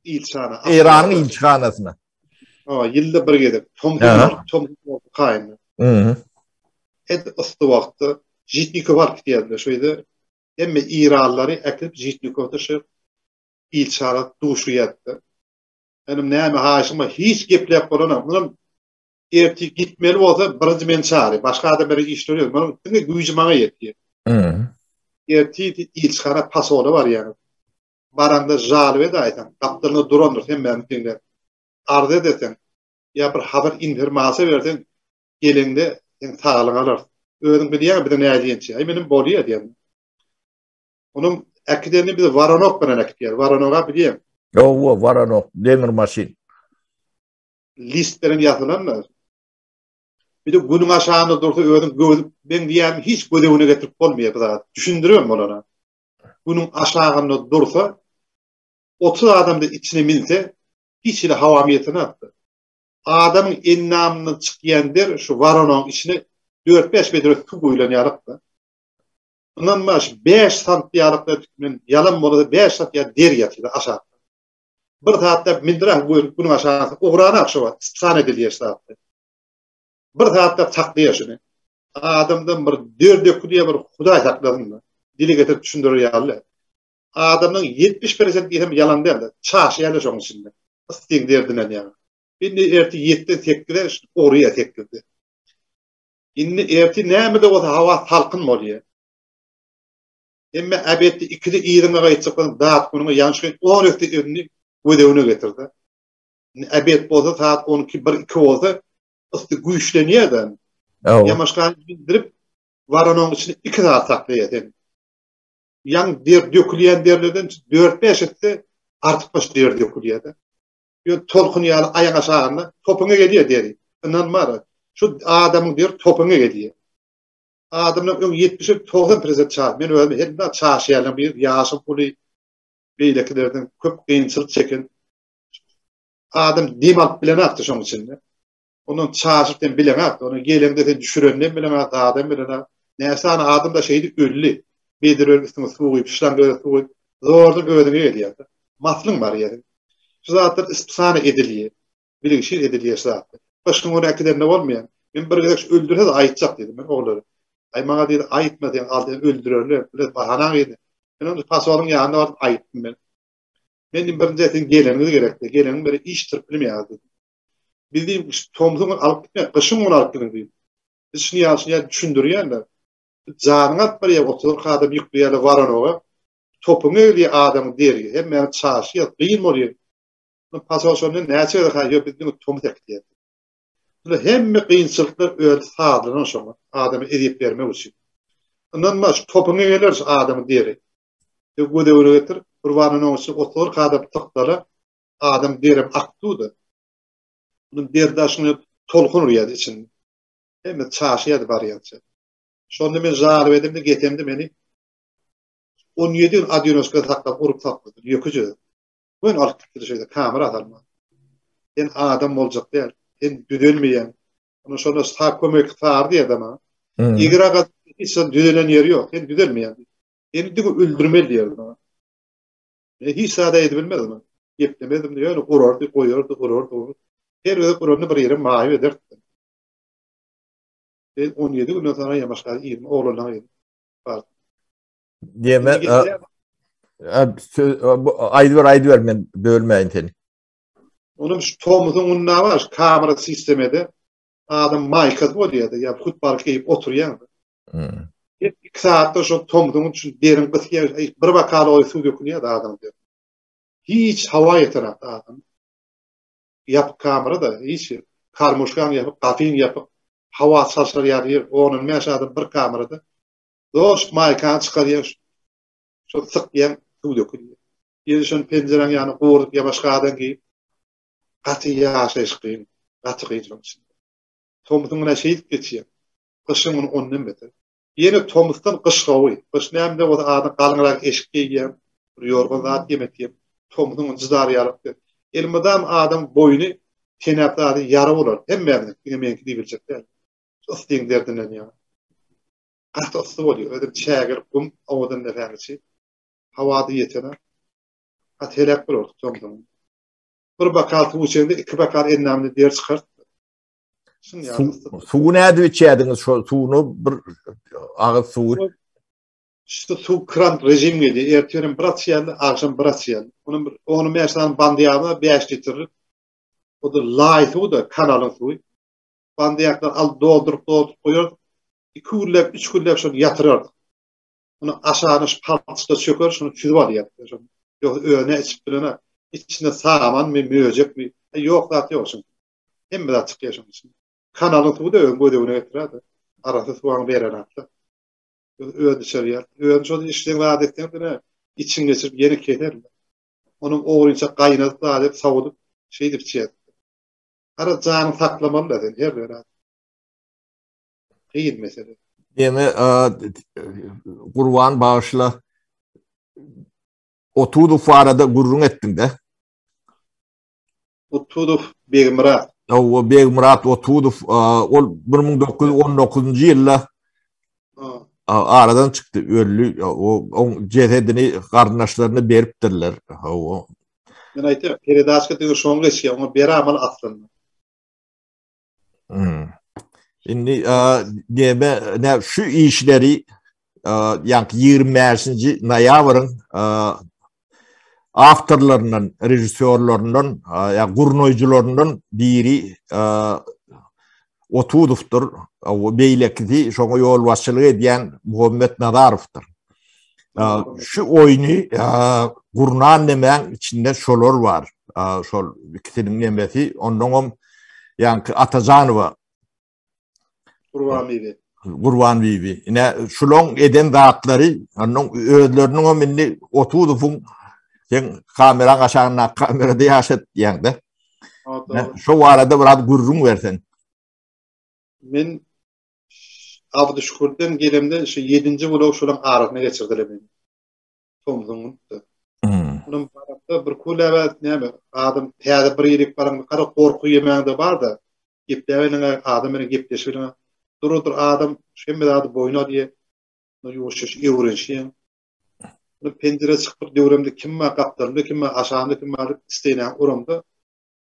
Ilçihana. Eýranyň ilçihanasyna. Ha, ýylda bir gezek. Tom tom kaýyn. Mhm. Et ysty wagtda Žitnikow alyp gidýärdiler şo ýerde. Hemme Eýranlary äkidip Žitnikowda şu ilçihana duşurýardylar. Enim näme haýyşym bar, hiç gepläp bolanok. Munam Ertir gitmeli bolsa birinji meni çagyr. Başga adam bilen işleri ýok. Munuň diňe güýji maňa ýetýär. Ertir ilçihana pasola barýaňyz. Baraňda žalba edäýseň, gapdalynda durandyr hemmämiz diňläp. Arz edeseň, ýa bir habar infermasiýa berseň, geleňde seň saglygyňy alarys. Özüň bilýäň bize nädiýençi. Aý menem bolýa diýen. Onuň äkidenini bizi Waronok bilen äkitýär. Waronoga bilýäň. Ýowa, Waronok, demir maşyn. List bilen ýazylandyr. Bir de günüň aşagynda dursa özüň göz meň diýýänim hiç göz öňüne getirip bolmaýar bu zat. Düşündiribem bolana. Günüň aşagynda dursa 30 adam da içine minse hiç hili hawam ýetenokdy. Adamyň endamyndan çykýan der şu waronoň içine 4-5 bedre suw guýlan ýalykda. Ynanma şu 5 sant ýalykda men ýalan bolsa 5 sant ýa der ýatyr aşakda. Bir saatlap mindirah goýup günüň aşagyna ugranak şo wagt spsan edilýär şu saatda. Bir saatlap saklaýar şuny. Adamdan bir der dökülýär bir hudaý saklasyn. Dile getirip düşündirer ýaly. Adamdan 70 prosent diýsem ýalan däl. Çaşýarlar şoň içinde. Yssyň derdinden ýaňa. Indi ertir 7-den 8-e ugraýar 8-de. Indi ertir näme-de bolsa hawa salkyn bolýar. Hemme äbetde ikide yzyňa gaýtjak bolsaň dat günüňe ýalňyş gün on esse özüni göz öňüne getirde. Indi äbet bolsa saat 12 bir 2 bolsa ysy güýçlenýär-de. Ýamaşgany bildirip waranoň içinde 2 saat saklaýar seni. Ýaň der dökülýän derlerden 4-5 esse artykmaç der dökülýär-de. Ýöne tolkun ýaly aýaň aşagynda topuňa gelýär deri. Ynanmara. Şu adamyň deri topuňa gelýär. Adamlar öň 70 90 prezent çaş. Men özüm her bir çaşýarlar bir ýaşym uly beýlekilerden köp kynçylyk çeken adam dem alyp bilenokdy şoň içinde. Ondan çaşyp sen bileňok, ony geleňde sen düşürenden bileňok, zadam bileňok. Näçe sany adam da şeýdip öldi. Bedir ölüp üstüňe suw guýup, şlaň göze suw guýup, zordan özüňe gelýär. Maslyň bar ýeri. Şu zatlar ispisana edilýär. Bilgişir edilýär şu zatlar. Gyşyň güni äkidende bolmaýar. Men bir gezek şu öldürse-de aýtjak diýdim men oglara. Aý maňa diýdi, aýtma sen, al seni öldürerler. Bilen bahanaň diýdi. Men onda pasolyň ýanyna baryp aýtdym men. Men diýdim birinji siziň geleniňiz gerekdi. Geleniň beri iş turup bilmeýär diýdim. Biz diýdim tomsuň güni alyp gitme, gyşyň güni alyp gidiň diýdim. Biz şuny ýaly şuny ýaly düşündirýärler. Janyňy alyp barýar 30 adam ýükleýärler waranoga. Topuň egilýär adamyň deri, hemmäni çaşýar, gyn bolýar. Pasol şonda näçe gezek ha ýok biz diňe tomus äkidýär. Buna hemme kynçylyklar özi sazlanan şoňa, adama ezýet bermek üçin. Ynanma şu topuňa geler şu adamyň deri. Sen göz öňüne getir, bir waranyň içine 30 adam tykdala, adam derem akdy-da. Bunun der daşyny tolkun urýardy içinde. Hemme çaşýardy barýança. Şonda men jaryp edemde getemde meni 17 gün adinoşka saklap urup saklady. Ýöküje. Göni alyp gitdiler şeýle kamera salman. Sen adam boljak däl. Sen düzelmeýäň. Ona şonda sag kömek sar diýdi maňa. Eger aga hiç zat düzelen ýeri ýok. Sen düzelmeýäň. Seni diňe öldürmeli diýdi maňa. Men hiç zat aýdyp bilmezdim. Geplemezdim ýöne urardy, goýardy, urardy. Her gezek uranda bir ýere maýyp ederdi. Ben 17 günden soňra ýamaşga 20 oglandan geldim. Bardym. Diýeme, aýdyber, aýdyber, men bölmäýin seni. Onuň şu tomusyň gününe bar, şu kamera sistemede adam maýkasy bolýar-da, ýa futbol geýip oturýar. Hmm. Iki saatda şu tomusyň üçin derin gysýar, bir bakal oý suw dökülýär adam diýip. Hiç hawa ýetenak adam. Ýapyk kamera da hiç karmuşkaň ýapyk, gapyň ýapyk, hawa çalşar ýaly ýer, 10-15 adam bir kamerada. Doş maýkany çykarýaň şo sykýaň suw dökülýär. Ýeri şony penjiräň ýanyna gurdup ýa başga adam geýip gaty ýaşaýyş kyn, gaty kyn şoň içinde. Tomusyň güni şeýdip geçýär. Gyşyň güni ondan beter. Ýene tomusdan gyş gowy. Gyş näme-de bolsa adam galyňrak eşik geýýär, bir ýorgan zat geýmek. Tomusyň güni jydar ýalyk. Elmydam adam boýny tenäp zady ýara bolar. Hemmämiziň, diňe meňki diýibiljek däl. Yssyň derdinden ýaňa. Gaty yssy bolýar. Özem çägeli gum owadan depäň içi. Hawada ýetene. Gaty heläk bolardyk soň-soň. Bir bokal suw içeňde iki bokal endamyna der çykardy. Suwy nädip içýärdiňiz? Şol suwuny bir agyz suwy. Şu suw kran rejim gelýär. Ertirem bir açýarlar, agşam bir açýarlar. Onuň bir 15 sany bandy ýaly 5 litrlik. O-da laý suwy-da, kanalyň suwy. Bandyýaklar alyp dolduryp dolduryp goýardyk. Iki günläp, üç günläp şony ýatyrardyk. Ony aşagyna şu palçykda çöker, şony süzüp alýardyk. Şony. Ýogsa özüne içip bilenok. Içinde samanmy, möjekmi, e, ýok zat ýok şoň. Hemme zat çykýar şoň içinde. Kanalyň suwy-da özüň göz öňüne getirýär-de. Arassa suwaňy berenok-da. Öz içer ýaly. Özüň şony içseň zat etseň, ine, içiň geçirip ýene keserler. Onuň ogrynça gaýnadyp zat edip, sowudyp, şeýdip içýärdik. Gara janyň saklamaly-da sen her bir adam. Kyn mesele. Ýene Gurban bagyşla Otuzow barada gürrüň etdiň-de. Otuzow Begmyrat. Hawa, Begmyrat Otuzow ol 1919-njy ýylda aradan çykdy, öldi. Oň jesedini garyndaşlaryna beripdirler. Hawa. Men aýtýan, peredaçka diňe şoň geçýär, oňa beramaly aslynda. Hmm. Indi neme ne şu işleri ýa 25-nji noýabryň awtorlaryndan, režissýorlaryndan, ýa gurnaýjylaryndan biri Otuzowdyr, beýlekisi şoňa ýolbaşçylyk edýän Muhammet Nazarowdyr. Şu oýny gurnan nemäň içinde şolar bar. Şol ikisiniň nemesi, onnoňam ýaňky Atajanowa Gurban bibi. Gurban bibi. Ine şulaň eden zatlary, onnoň özleriniň hem indi Otuzowyň sen kameraň aşagynda kamerada ýaşat diýäňde. Şo barada biraz gürrüň berseň. Men. Abdyşükürden gelemde şu ýedinji bulag şolaň arasyna geçirdiler meni. Tomsuň günüdi. Onuň baramda bir kuläbä näme adam täze bir ýerik baraňda gara gorky ýemäňde bar-da. Gepläbeniňe adam bilen gepleşibeniňe dur-dur adam hemme zady boýun alýar. Ýuwaş-ýuwaş öwrenişýäň. Bir penjirä çykyp bir döwremde kim bar, gapdalymda kim bar, aşagymda kim bar diýip isteýnäni uramda,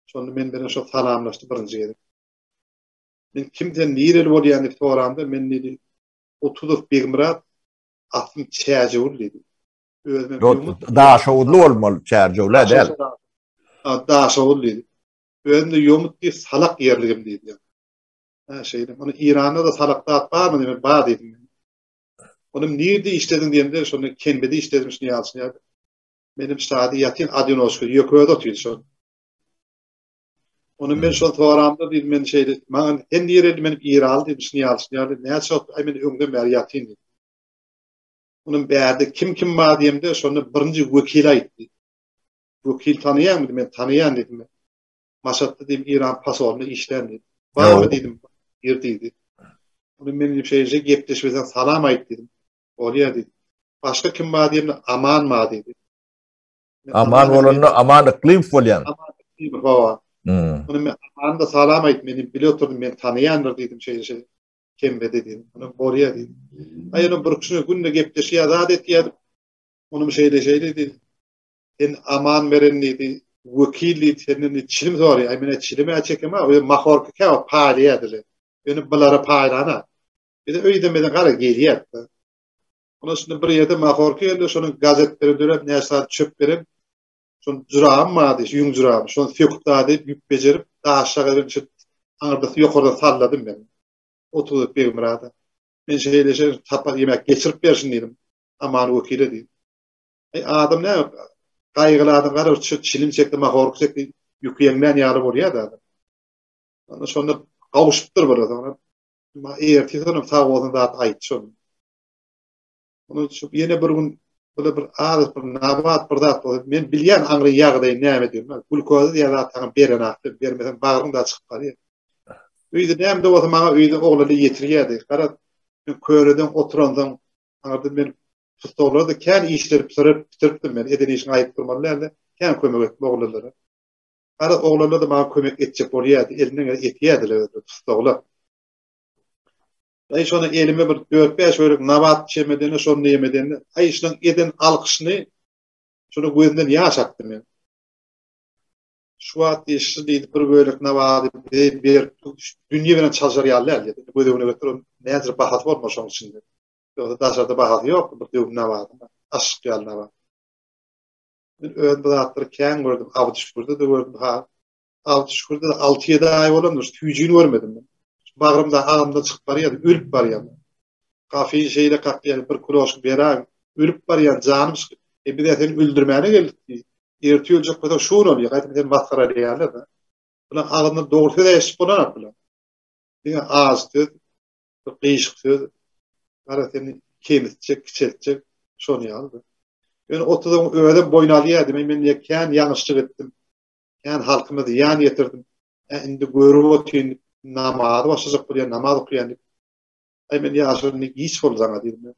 şonda men bilen şo salamlaşdy birinji gezek. Men kim sen, nireli bolýaň diýip soramda, men diýdi, Otuzow Begmyrat, aslym Çärjewli diýdi. Özüme Ýok, Daşoguzly bolmaly, Çärjewlä däl. Ha, Daşoguz diýdi. Özüm-de ýomut diýip salak ýerligim diýdi. Ha, şeýle. Ony Iranda-da salak zat barmy diýdim, bar diýdim. Onuň nirde işlediň diýemde, şonda Kenbede işledim, şuny ýaly, şuny ýaly. Menem şady ýatyn odinoçka, ýeke özi otyr şol. Ony men şol soramda diýdim, men şeýle, maňa sen nireli, men Iraly diýdim, şuny ýaly, şuny ýaly, näçe wagt, aý men öňden bäri ýatyn diýdim. Onuň bärde kim kim bar diýemde, şonda birinji wekil aýtdy. Wekil tanaýaňmy diýdim, men tanaýan diýdim. Maşatda diýdim, Iran pasolynda işlän diýdim. Barmy diýdim, gir diýdi. Ony men diýip şeýle gepleşip salam aýt diýdim. Bolýar diýdi. Başga kim bar diýemde, Aman bar diýdi. Aman bolanda Aman Yklymow bolýan. Aman Yklymow hawa. Hmm. Ony men Amanda salam aýt, meni bile oturdym, men tanaýandyr diýdim şeýle şeýle. Kembede diýdim. Ony bolýar diýdi. Aý ony bir kişi günde gepleşýär, zat etýär. Onuň şeýle şeýle diýdi. Sen aman beren diýdi, wekil diýdi, senden diýdi, çilim soraýar. Aý men çilim-ä çekemä, o mahorka käwagt paýlaýardylar. Ýöne bulara paýlana. Bize öýde meze gara gelýär. Ona şunda bir ýerde mahorka geldi, şonuň gazetleri dörep, näçe sany çöp beren. Şony jurabym bardy, ýüň jurabym. Şony söküp zady ýüp bejerip, daşlaga berip, şu aňyrda ýokardan salladym men. Oturyp Begmyrada. Men şeýle şeýle sapar ýemek geçirip bersin diýdim. Aman wekile diýdim. Eý adam näme gaýgyly adam gara şu çilim çekdi, mahorka çekdi, ýüki ýeňlän ýaly bolýar-da adam. Onda şonda gowşupdyr bir soňra. Ertir soňam sag bolsun zat aýtdy şony. Onu şu ýene bir gün böyle bir az bir nabat bir zat bolsa men bilýän aňry ýagdaýy näme diýdim. Glukoza diýen zat saňa beren akdy, bermeseň bagryň da çykyp barýar. Öýde näme-de bolsa maňa öýde oglany ýetirýärdi. Gara men köreden oturansoň aňyrda men tussaglarda kän işleri bitirip bitiripdim men. Eden işiňi aýdyp durmaly däldi. Kän kömek etdim oglanlara. Gara oglanlar-da maňa kömek etjek bolýardy. Elinden geleni etýärdiler özleri tussaglar. Aý şony elime bir dört-bäş bölek nabat çemedeni şony ýemedeni, aý şunuň eden alkyşyny şuny gözünden ýaş akdy men. Şu wagt diýdi, şu diýdi bir bölek nabady bize berip dünýe bilen çalşar ýaly däl diýdi. Göz öňüne getir, näçe bahasy bolmaz şonuň içinde. Ýogsa daşarda bahasy ýok bir döwüm nabadyň. Aşyk ýaly nabat. Men öz bu zatlary kän gördüm, Abdyşükürde-de gördüm, ha. Abdyşükürde-de alty-ýedi aý bolandyr, şu süýjüni görmedim men. Bagrymda agymdan çykyp barýardy, ölüp barýan. Gafy şeýle kakýar, bir kuloşka beräý, ölüp barýan, janym çykyp. E biz-ä seni öldürmäne geldik diýdi. Ertir öljek bolsaň şu gün öl, gaýtam seni masgaralaýarlar-da. Bular agzyndan dogry söz eşidip bolanok bular. Diňe ajy söz, bir gyşyk söz, gara seni kemsitjek, kiçeltjek, şony ýaly-da. Ýöne otuzyň özem boýun alýardy, men men diýýär, kän ýalňyşlyk etdim, kän halkyma zyýan ýetirdim, ä indi görüp otyryn diýip, namazy başlajak bolýan, namaz okaýan diýip. Aý men ýaşuly indi giç boldy saňa diýdim men.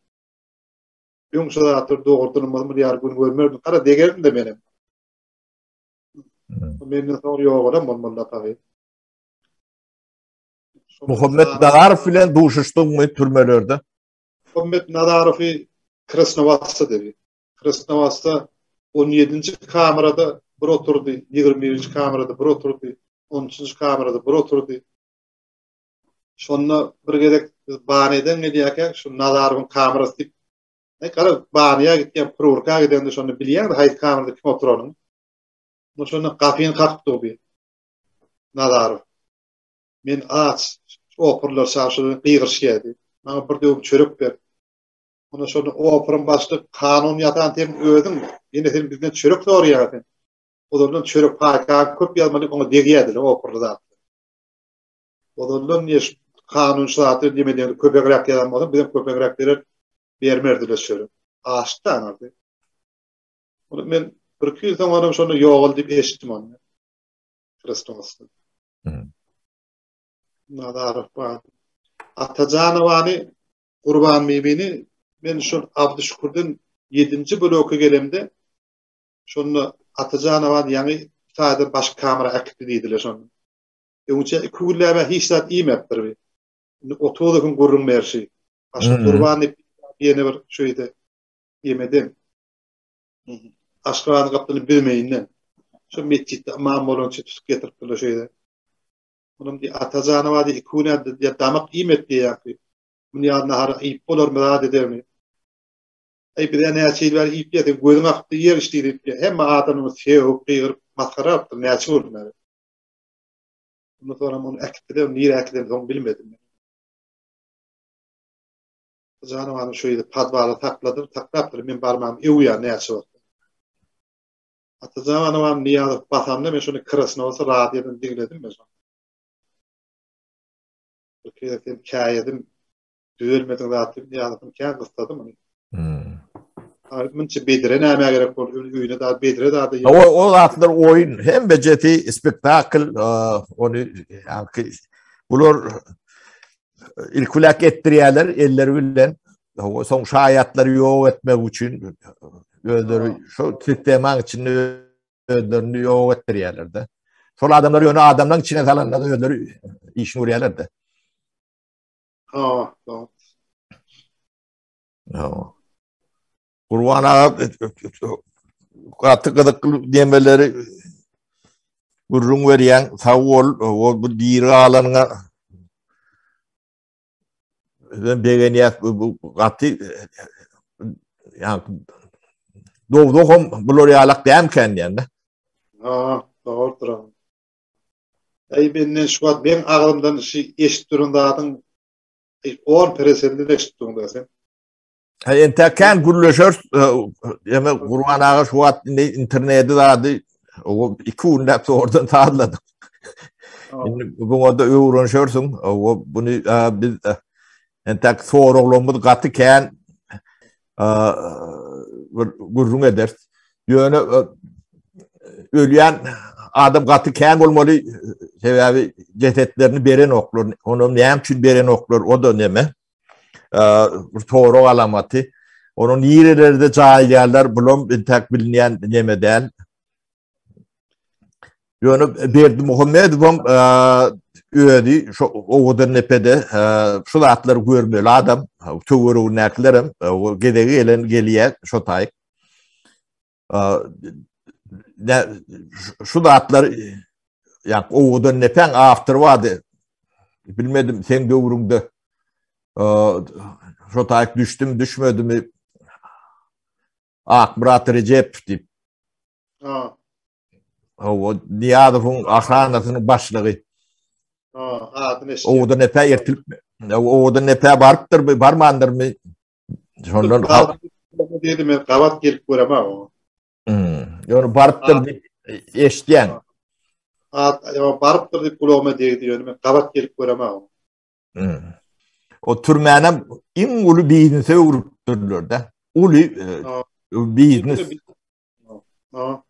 Öň şu zatlary dogrudanam bir ýaly gün görmerdim, gara degerdim-de menem. Menden soň ýogalam bolmaly tagy. Muhammet Nazarow bilen duşuşdyňmy türmelerde? Muhammet Nazarowy Krasnowatda dedi. Krasnowatda 17-nji kamerada bir oturdy, 21-nji kamerada bir oturdy, 13-nji kamerada bir oturdy. Şonda bir gezek biz Baneden gelýärkä şu Nazarowyň kamerasy diýip, e, gara Banýa gitýän, Prurka gidende şonda bilýäňmi haýsy kamerada kim oturanyny? Şonda gapyny kakyp durdy. Nazarow. Men aç, operler çarşyda gygyryşýardy. Maňa bir döwüm çörek ber. Onda şonda operyň başlygy kanun ýasan sen özüň, ýene sen bizden çörek soraýaň sen. Ozaldan çörek paýkaň köp ýazmaly oňa degýärdiler operly zatlar. Ozaldan diýe kanun şu zatlar diýmedi, köpegräk ýazan bolsa bizem köpegräk berer, bermerdiler çörek. Açdy aňyrdy. Ony men bir-iki ýyl soň onam şonda ýogaldy diýip eşitdim ony. Krestosda. Nazarow bar. Atajanowany Gurbanbibini men şol Abdyşükürden ýedinji bloka gelemde şonda Atajanowany ýaňy taýdan başga kamera äkitdi diýdiler şonda. Öňçe iki günläp hiç zat iýmepdir bi. Indi Otuzowyň gürrüň berşi. Başga Gurban diýip ýene bir şeýde ýemeden. Aşgabadyň gapdyny bilmeýinden. Şu metjitde ymam bolan üçin tutup getiripdirler şeýde. Onuň diýip Atajanowa diýip iki gün diýip damak iýmedi diýýärdi. Muny ýaly nahar iýip bolarmy zat edermi? Eý bize näçe ýyl bäri iýip ýesek gözüň akypdy ýer içdi diýip hemme adamyny sögüp gygyryp masgara alypdyr näçe gün bäri. Ondan soňam ony äkitdiler, nirä äkiden soň bilmedim. Janawanyň şu ýerde podwala sakladyr, saklapdyr, men barmam öwýär näçe wagt. Atajanowam Nyýazow basanda men şony krasno bolsa radiodan diňledim men şony. Bir gezek sen käýedim, düzelmediň zat diýip Nyýazowyň kän gyssadym ony. Hmm. Munça bedre näme gerek boldy, öýüne da bedre da O o zatlar oýun, hem bejeti spektakl, ony ýa bular ilkülek etdirýärler elleri bilen. Soň şaýatlary ýok etmek üçin özleri şu sistemaň içinde özlerini ýok etdirýärler-de. Şol adamlar ýöne adamlaryň içine salanda özleri işini görýärler-de. Ha, ha. Gurban aga gaty gyzykly demeleri gürrüň berýäň. Sag bol. O bu diri galanyňa ben begenýäs bu gaty ýa dowzaham bular ýalak dämkän diýende. Ha, dogrudyr. Eý menden şu wagt meň agzymdan şu eşidip duran zadyň 10 peresendini eşidip durun sen. Ha entek kän gürleşeris. Ýa Gurban aga şu wagt indi interneti zady o iki günläp zordan sazladyk. Indi buňa da öwrenişersiň. O buny biz entek soraglarymyz gaty kän bir gürrüň ederis. Ýöne ölýän adam gaty kän bolmaly, sebäbi jesetlerini berenoklar. Onam näme üçin berenoklar, o da neme? Bir sorag alamaty. Onu nirelerde jaýlaýarlar, bulam entäk bilinýän neme däl. Ýöne Berdimuhamedowam özi şu Owadan depede şu zatlary görmeli adam, töweregindäkilerem gezegi gelen gelýär şo taýyk. Şu zatlar ýa Owadan depäň awtory bardy. Bilmedim seň döwrüňde şo taýyk düşdüm, düşmedimi? Akmyrat Rejepow diýip. Ha. Hawa, Nyýazowyň ahranasynyň başlygy. Ha, adyny eşitdim. Owadan depä ertilip, Owadan depä barypdyrmy, barmandyrmy? Şondan diýdi men gabat gelip göremä oňa. Hmm, ýöne barypdyr diýip eşitýän. At, ýa barypdyr diýip gulagyma degdi, ýöne men gabat gelip göremä oňa. Hmm. O türmänem iň uly biznese öwrüpdirler-de. Uly e, biznes. Ha.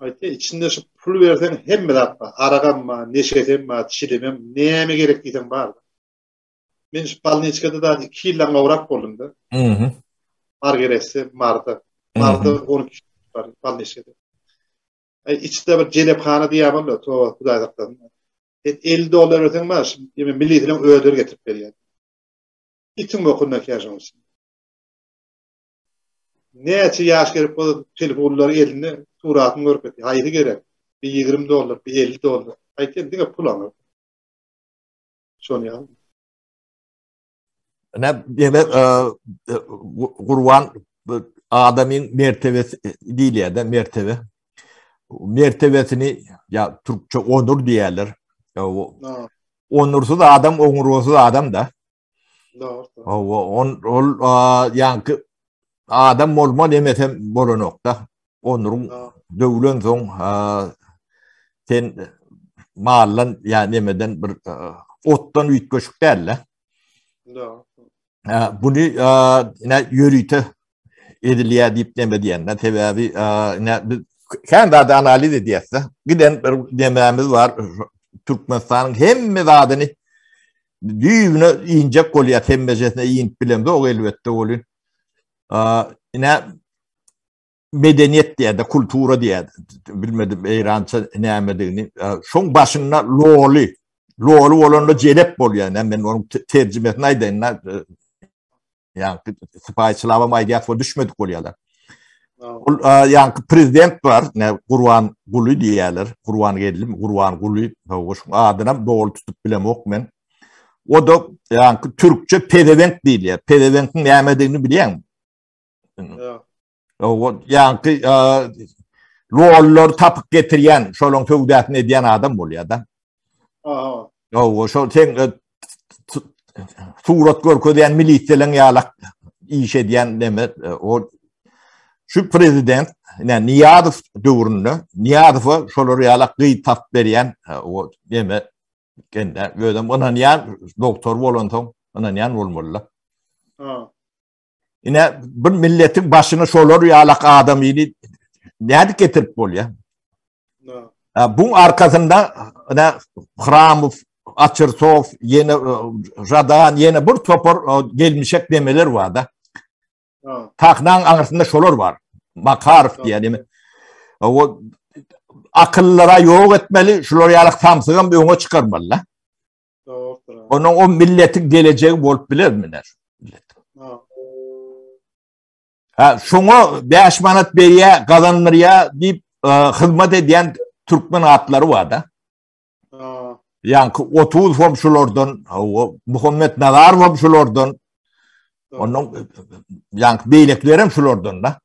Aýtdy, içinde şu pul berseň hemme zat bar. Aragam bar, neşesem bar, çilimem, näme gerek diýseň bar. Men şu bolniçkada da 2 ýyldan gowrak boldum da. Mhm. Mar gerekse Marda. Marda 12 bar bolniçkada. Ay içde bir jelephana diýýär boldy, toba Hudaý saklasyn. Sen 50 dollar berseň bar, ýene millisiniň özleri getirip berýär. Itiň bokunda käşoň içinde. Näçe ýaş gerek bolsa telefonlary elinde suratyny görüp etdi. Haýsy gerek? Bir 20 dollar, bir 50 dollar. Aýtýan diňe pul aňyr. Şony ýaly. Ne demek Gurban adamyň mertebesi diýilýär-de, mertebe. Mertebesini ýa türkçe onur diýerler. Onursyz adam oňurgasyz adam da. Dogry. Hawa, on ol ýaňky adam bolma demesem bolanok-da. Onuryň döwlen soň sen maldan ýa nemeden bir otdan üýtgeşik däl-de. Dogry. Buny ine ýörite edilýär diýip neme diýende, sebäbi ine biz kän zady analiz edýäs-de. Giden bir nemämiz bar, Türkmenistanyň hemme zadyny. Düýbüne injek bolýar, hemmejesine inip bilemzok elbetde welin. Ine medeniýet diýýär-de, kultura diýýär. Bilmedim eýrança nämedigini. Şoň başynda loly, loly bolanda jelep bolýar. Ine men onuň terjimesini aýdaýyn-da. Ýaňky sypaýyçylabam aýdýas we düşmedik bolýarlar. Ol ýaňky prezident bar, ne Gurban Guly diýýärler. Gurban Geldimi, Gurban Guly, şoň adynam doly tutup bilemok men. O da ýaňky türkçe pezewenk diýilýär. Pezewenkiň nämedigini bilýäňmi? Ýok. O ýaňky lollar tapyp getirýän, şolaň söwdasyny edýän adam bolýar-da. Aha. Ýok, şol sen surat görkezýän milisiýalaryň ýalak iş edýän neme o şu prezident ine Niýazow döwründe Niýazowa şolar ýalak gyz tapyp berýän o neme kende özem ynanýan doktor bolansoň ynanýan bolmaly. Ha. Ine bir milletiň başyna şolar ýalak adamyny nädip getirip bolýar? Bu arkasynda ine Hramow, Açyrsow, ýene Žadan, ýene bir topar gelmişek demeler bar-da. Tahnaň aňyrsynda şolar bar. Makarow diýen ýene. O akyllylara ýok etmeli, şular ýalak samsygam öňe çykarmaly-da. Dogrudyr. Onuň o milletiň gelejegi bolup bilermi näme? Millet. Ha, şoňa 5 manat berýä, gazandyrýa diýip e, hyzmat edýän türkmen atlary bar da. Ýaňky 30 hom şulardan, o Muhammet Nazar hom şulardan. Ondan ýaňky beýlekiler hem şulardan da.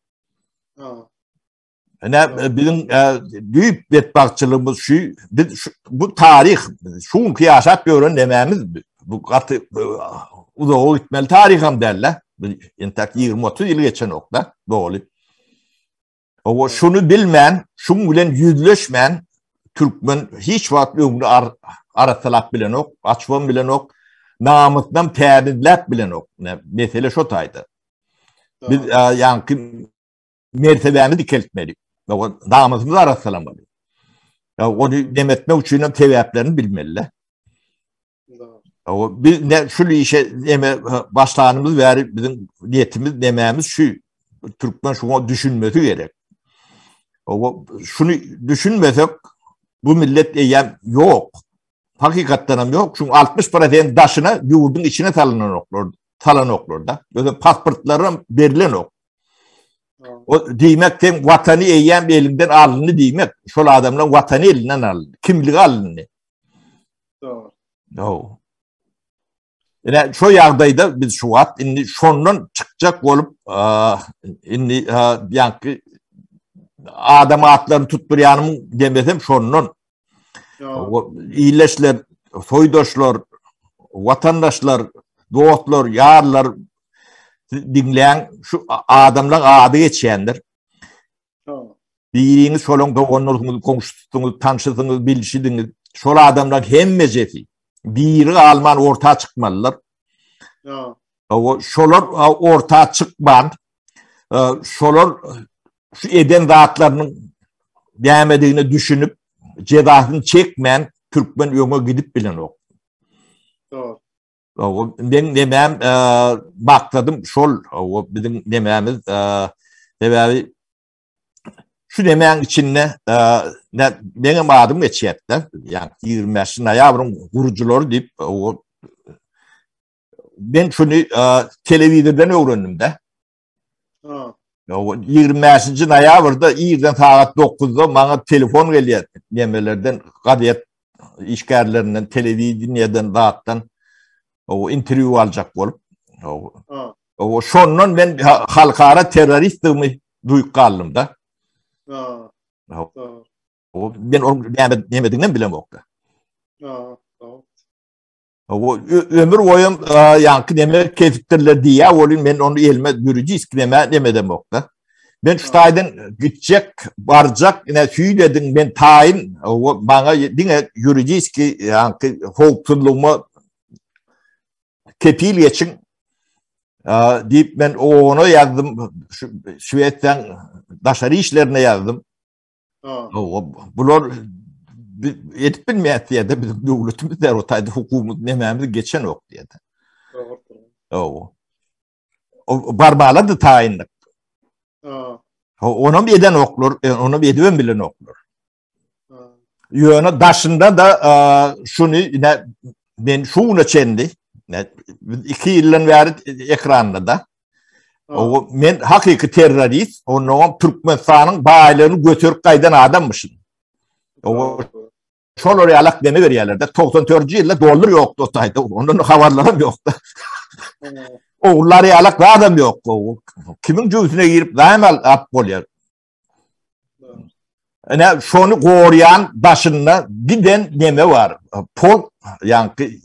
Ine biziň düýp betbagtçylygymyz şu, biz bu taryh, şu günki ýaşap ýören nemämiz bu gaty uzaga gitmeli taryham däl-de. Entek 20-30 ýyl geçenok-da, doly. Owa şuny bilmän, şuň bilen ýüzleşmän türkmen hiç wagt öňüni arassalap bilenok, açybam bilenok, namysynam tämizläp bilenok. Mesele şo taýda. Biz ýaňky mertebäni dikeltmeli. Namysymyzy arassalamaly. Ya ony demetmek üçin hem sebäplerini bilmeli. O biz ne şu işe neme başlanymyz bäri biziň niýetimiz nemämiz şu türkmen şuňa düşünmesi gerek. O şuny düşünmesek bu millet eýýäm ýok. Hakykatdan hem ýok. Şuň 60% daşyna ýurduň içine salynanoklar, salanoklar da. Özü pasportlary hem berilenok. O diýmek sen watany eýýäm eliňden alyndy diýmek. Şol adamlaryň watany elinden alyndy, kimligi alyndy. Dogry. Dogry. Ine şu ýagdaýda biz şu wagt indi şondan çykjak bolup, indi ýaňky adam atlaryny tutdurýanym demesem şondan. Illeşler, soýdaşlar, watandaşlar, dostlar, ýarlar diňläň, şu adamlaň ady geçýändir. Biriňiz şolaň doganlaryňyz, goňşusyňyz, tanşysyňyz, bilşidiňiz. Şol adamlaň hemmejesi biri galman orta çykmalylar. Şolar orta çykman, şolar şu eden zatlarynyň nämedigine düşünip, jezasyny çekmän türkmen öňe gidip bilenok. Dogry. Men nemäm maksadym şol, o biziň nemämiz, sebäbi şu nemäň içinde meňem adym geçýär-de, ýagny 25 noýabryň gurujylary diýip, o men şuny telewizordan öwrendim-de. 25-nji noýabrda irden sagat 9-da maňa telefon gelýär nemelerden, gazet işgärlerinden, telewideniýeden, zatdan o interwýu aljak bolup. O şondan men halkara terroristdigimi duýup galdym da. O men onuň näme nämedigini bilemokda. O ömür boýum ýaňky neme kesipdirler diýýär, welin men ony elime ýuridisk neme nemedemokda. Men şu taýdan gitjek, barjak, ine süýt ediň, men taýyn, maňa diňe ýuridiski ýaňky howpsuzlygyma kepil geçiň diýip men ona ýazdym, Şwesiýanyň daşary işlerine ýazdym. Bular edip bilmeýär diýýär-de, biziň döwletimiz der o taýda hukugymyz nemämiz geçenok diýýär-de. Dogry. O barmala da taýynlyk. Onam eden oklar, e, onam edibem bilen oklar. Ýöne daşynda da şuny ine men şu güne çenli 2 ýyldan bäri ekranda da O men hakyky terrorist, onnoňam Türkmenistanyň baýlygyny göterip gaýdan adammyşyn. O şolar ýalak deme berýärler-de. 94-nji ýylda dollar ýokdy o taýda. Ondan habarlaram ýokdy. Ogullar ýalak zadam ýok. Kimiň jübüsine girip zaým alyp bolýar. Ine şony gorýan daşynda giden neme bar. Polk, ýaňky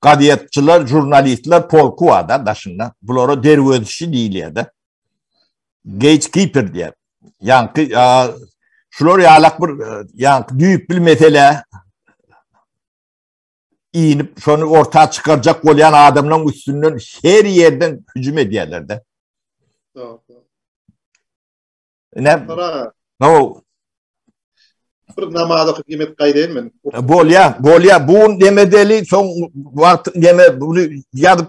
gazetçiler, žurnalistler polky bar da daşynda. Bulara derwezçi diýilýär-de. Gatekeeper diýýär. Ýaňky şular ýalak bir ýaňky düýpli mesele inip şony orta çykarjak bolýan adamlaryň üstünden her ýerden hüjüm edýärler-de. Dogry. Ne? No. Bir namaz okyp yemek gaýdaýyn men. Bolýa, bolýa. Bu neme deli, soň wagt neme bunu ýazyp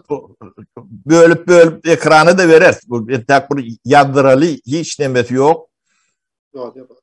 bölüp bölüp ekrana da berer. Bu entäk bir ýazdyraly hiç nemesi ýok. Ýok, ýok.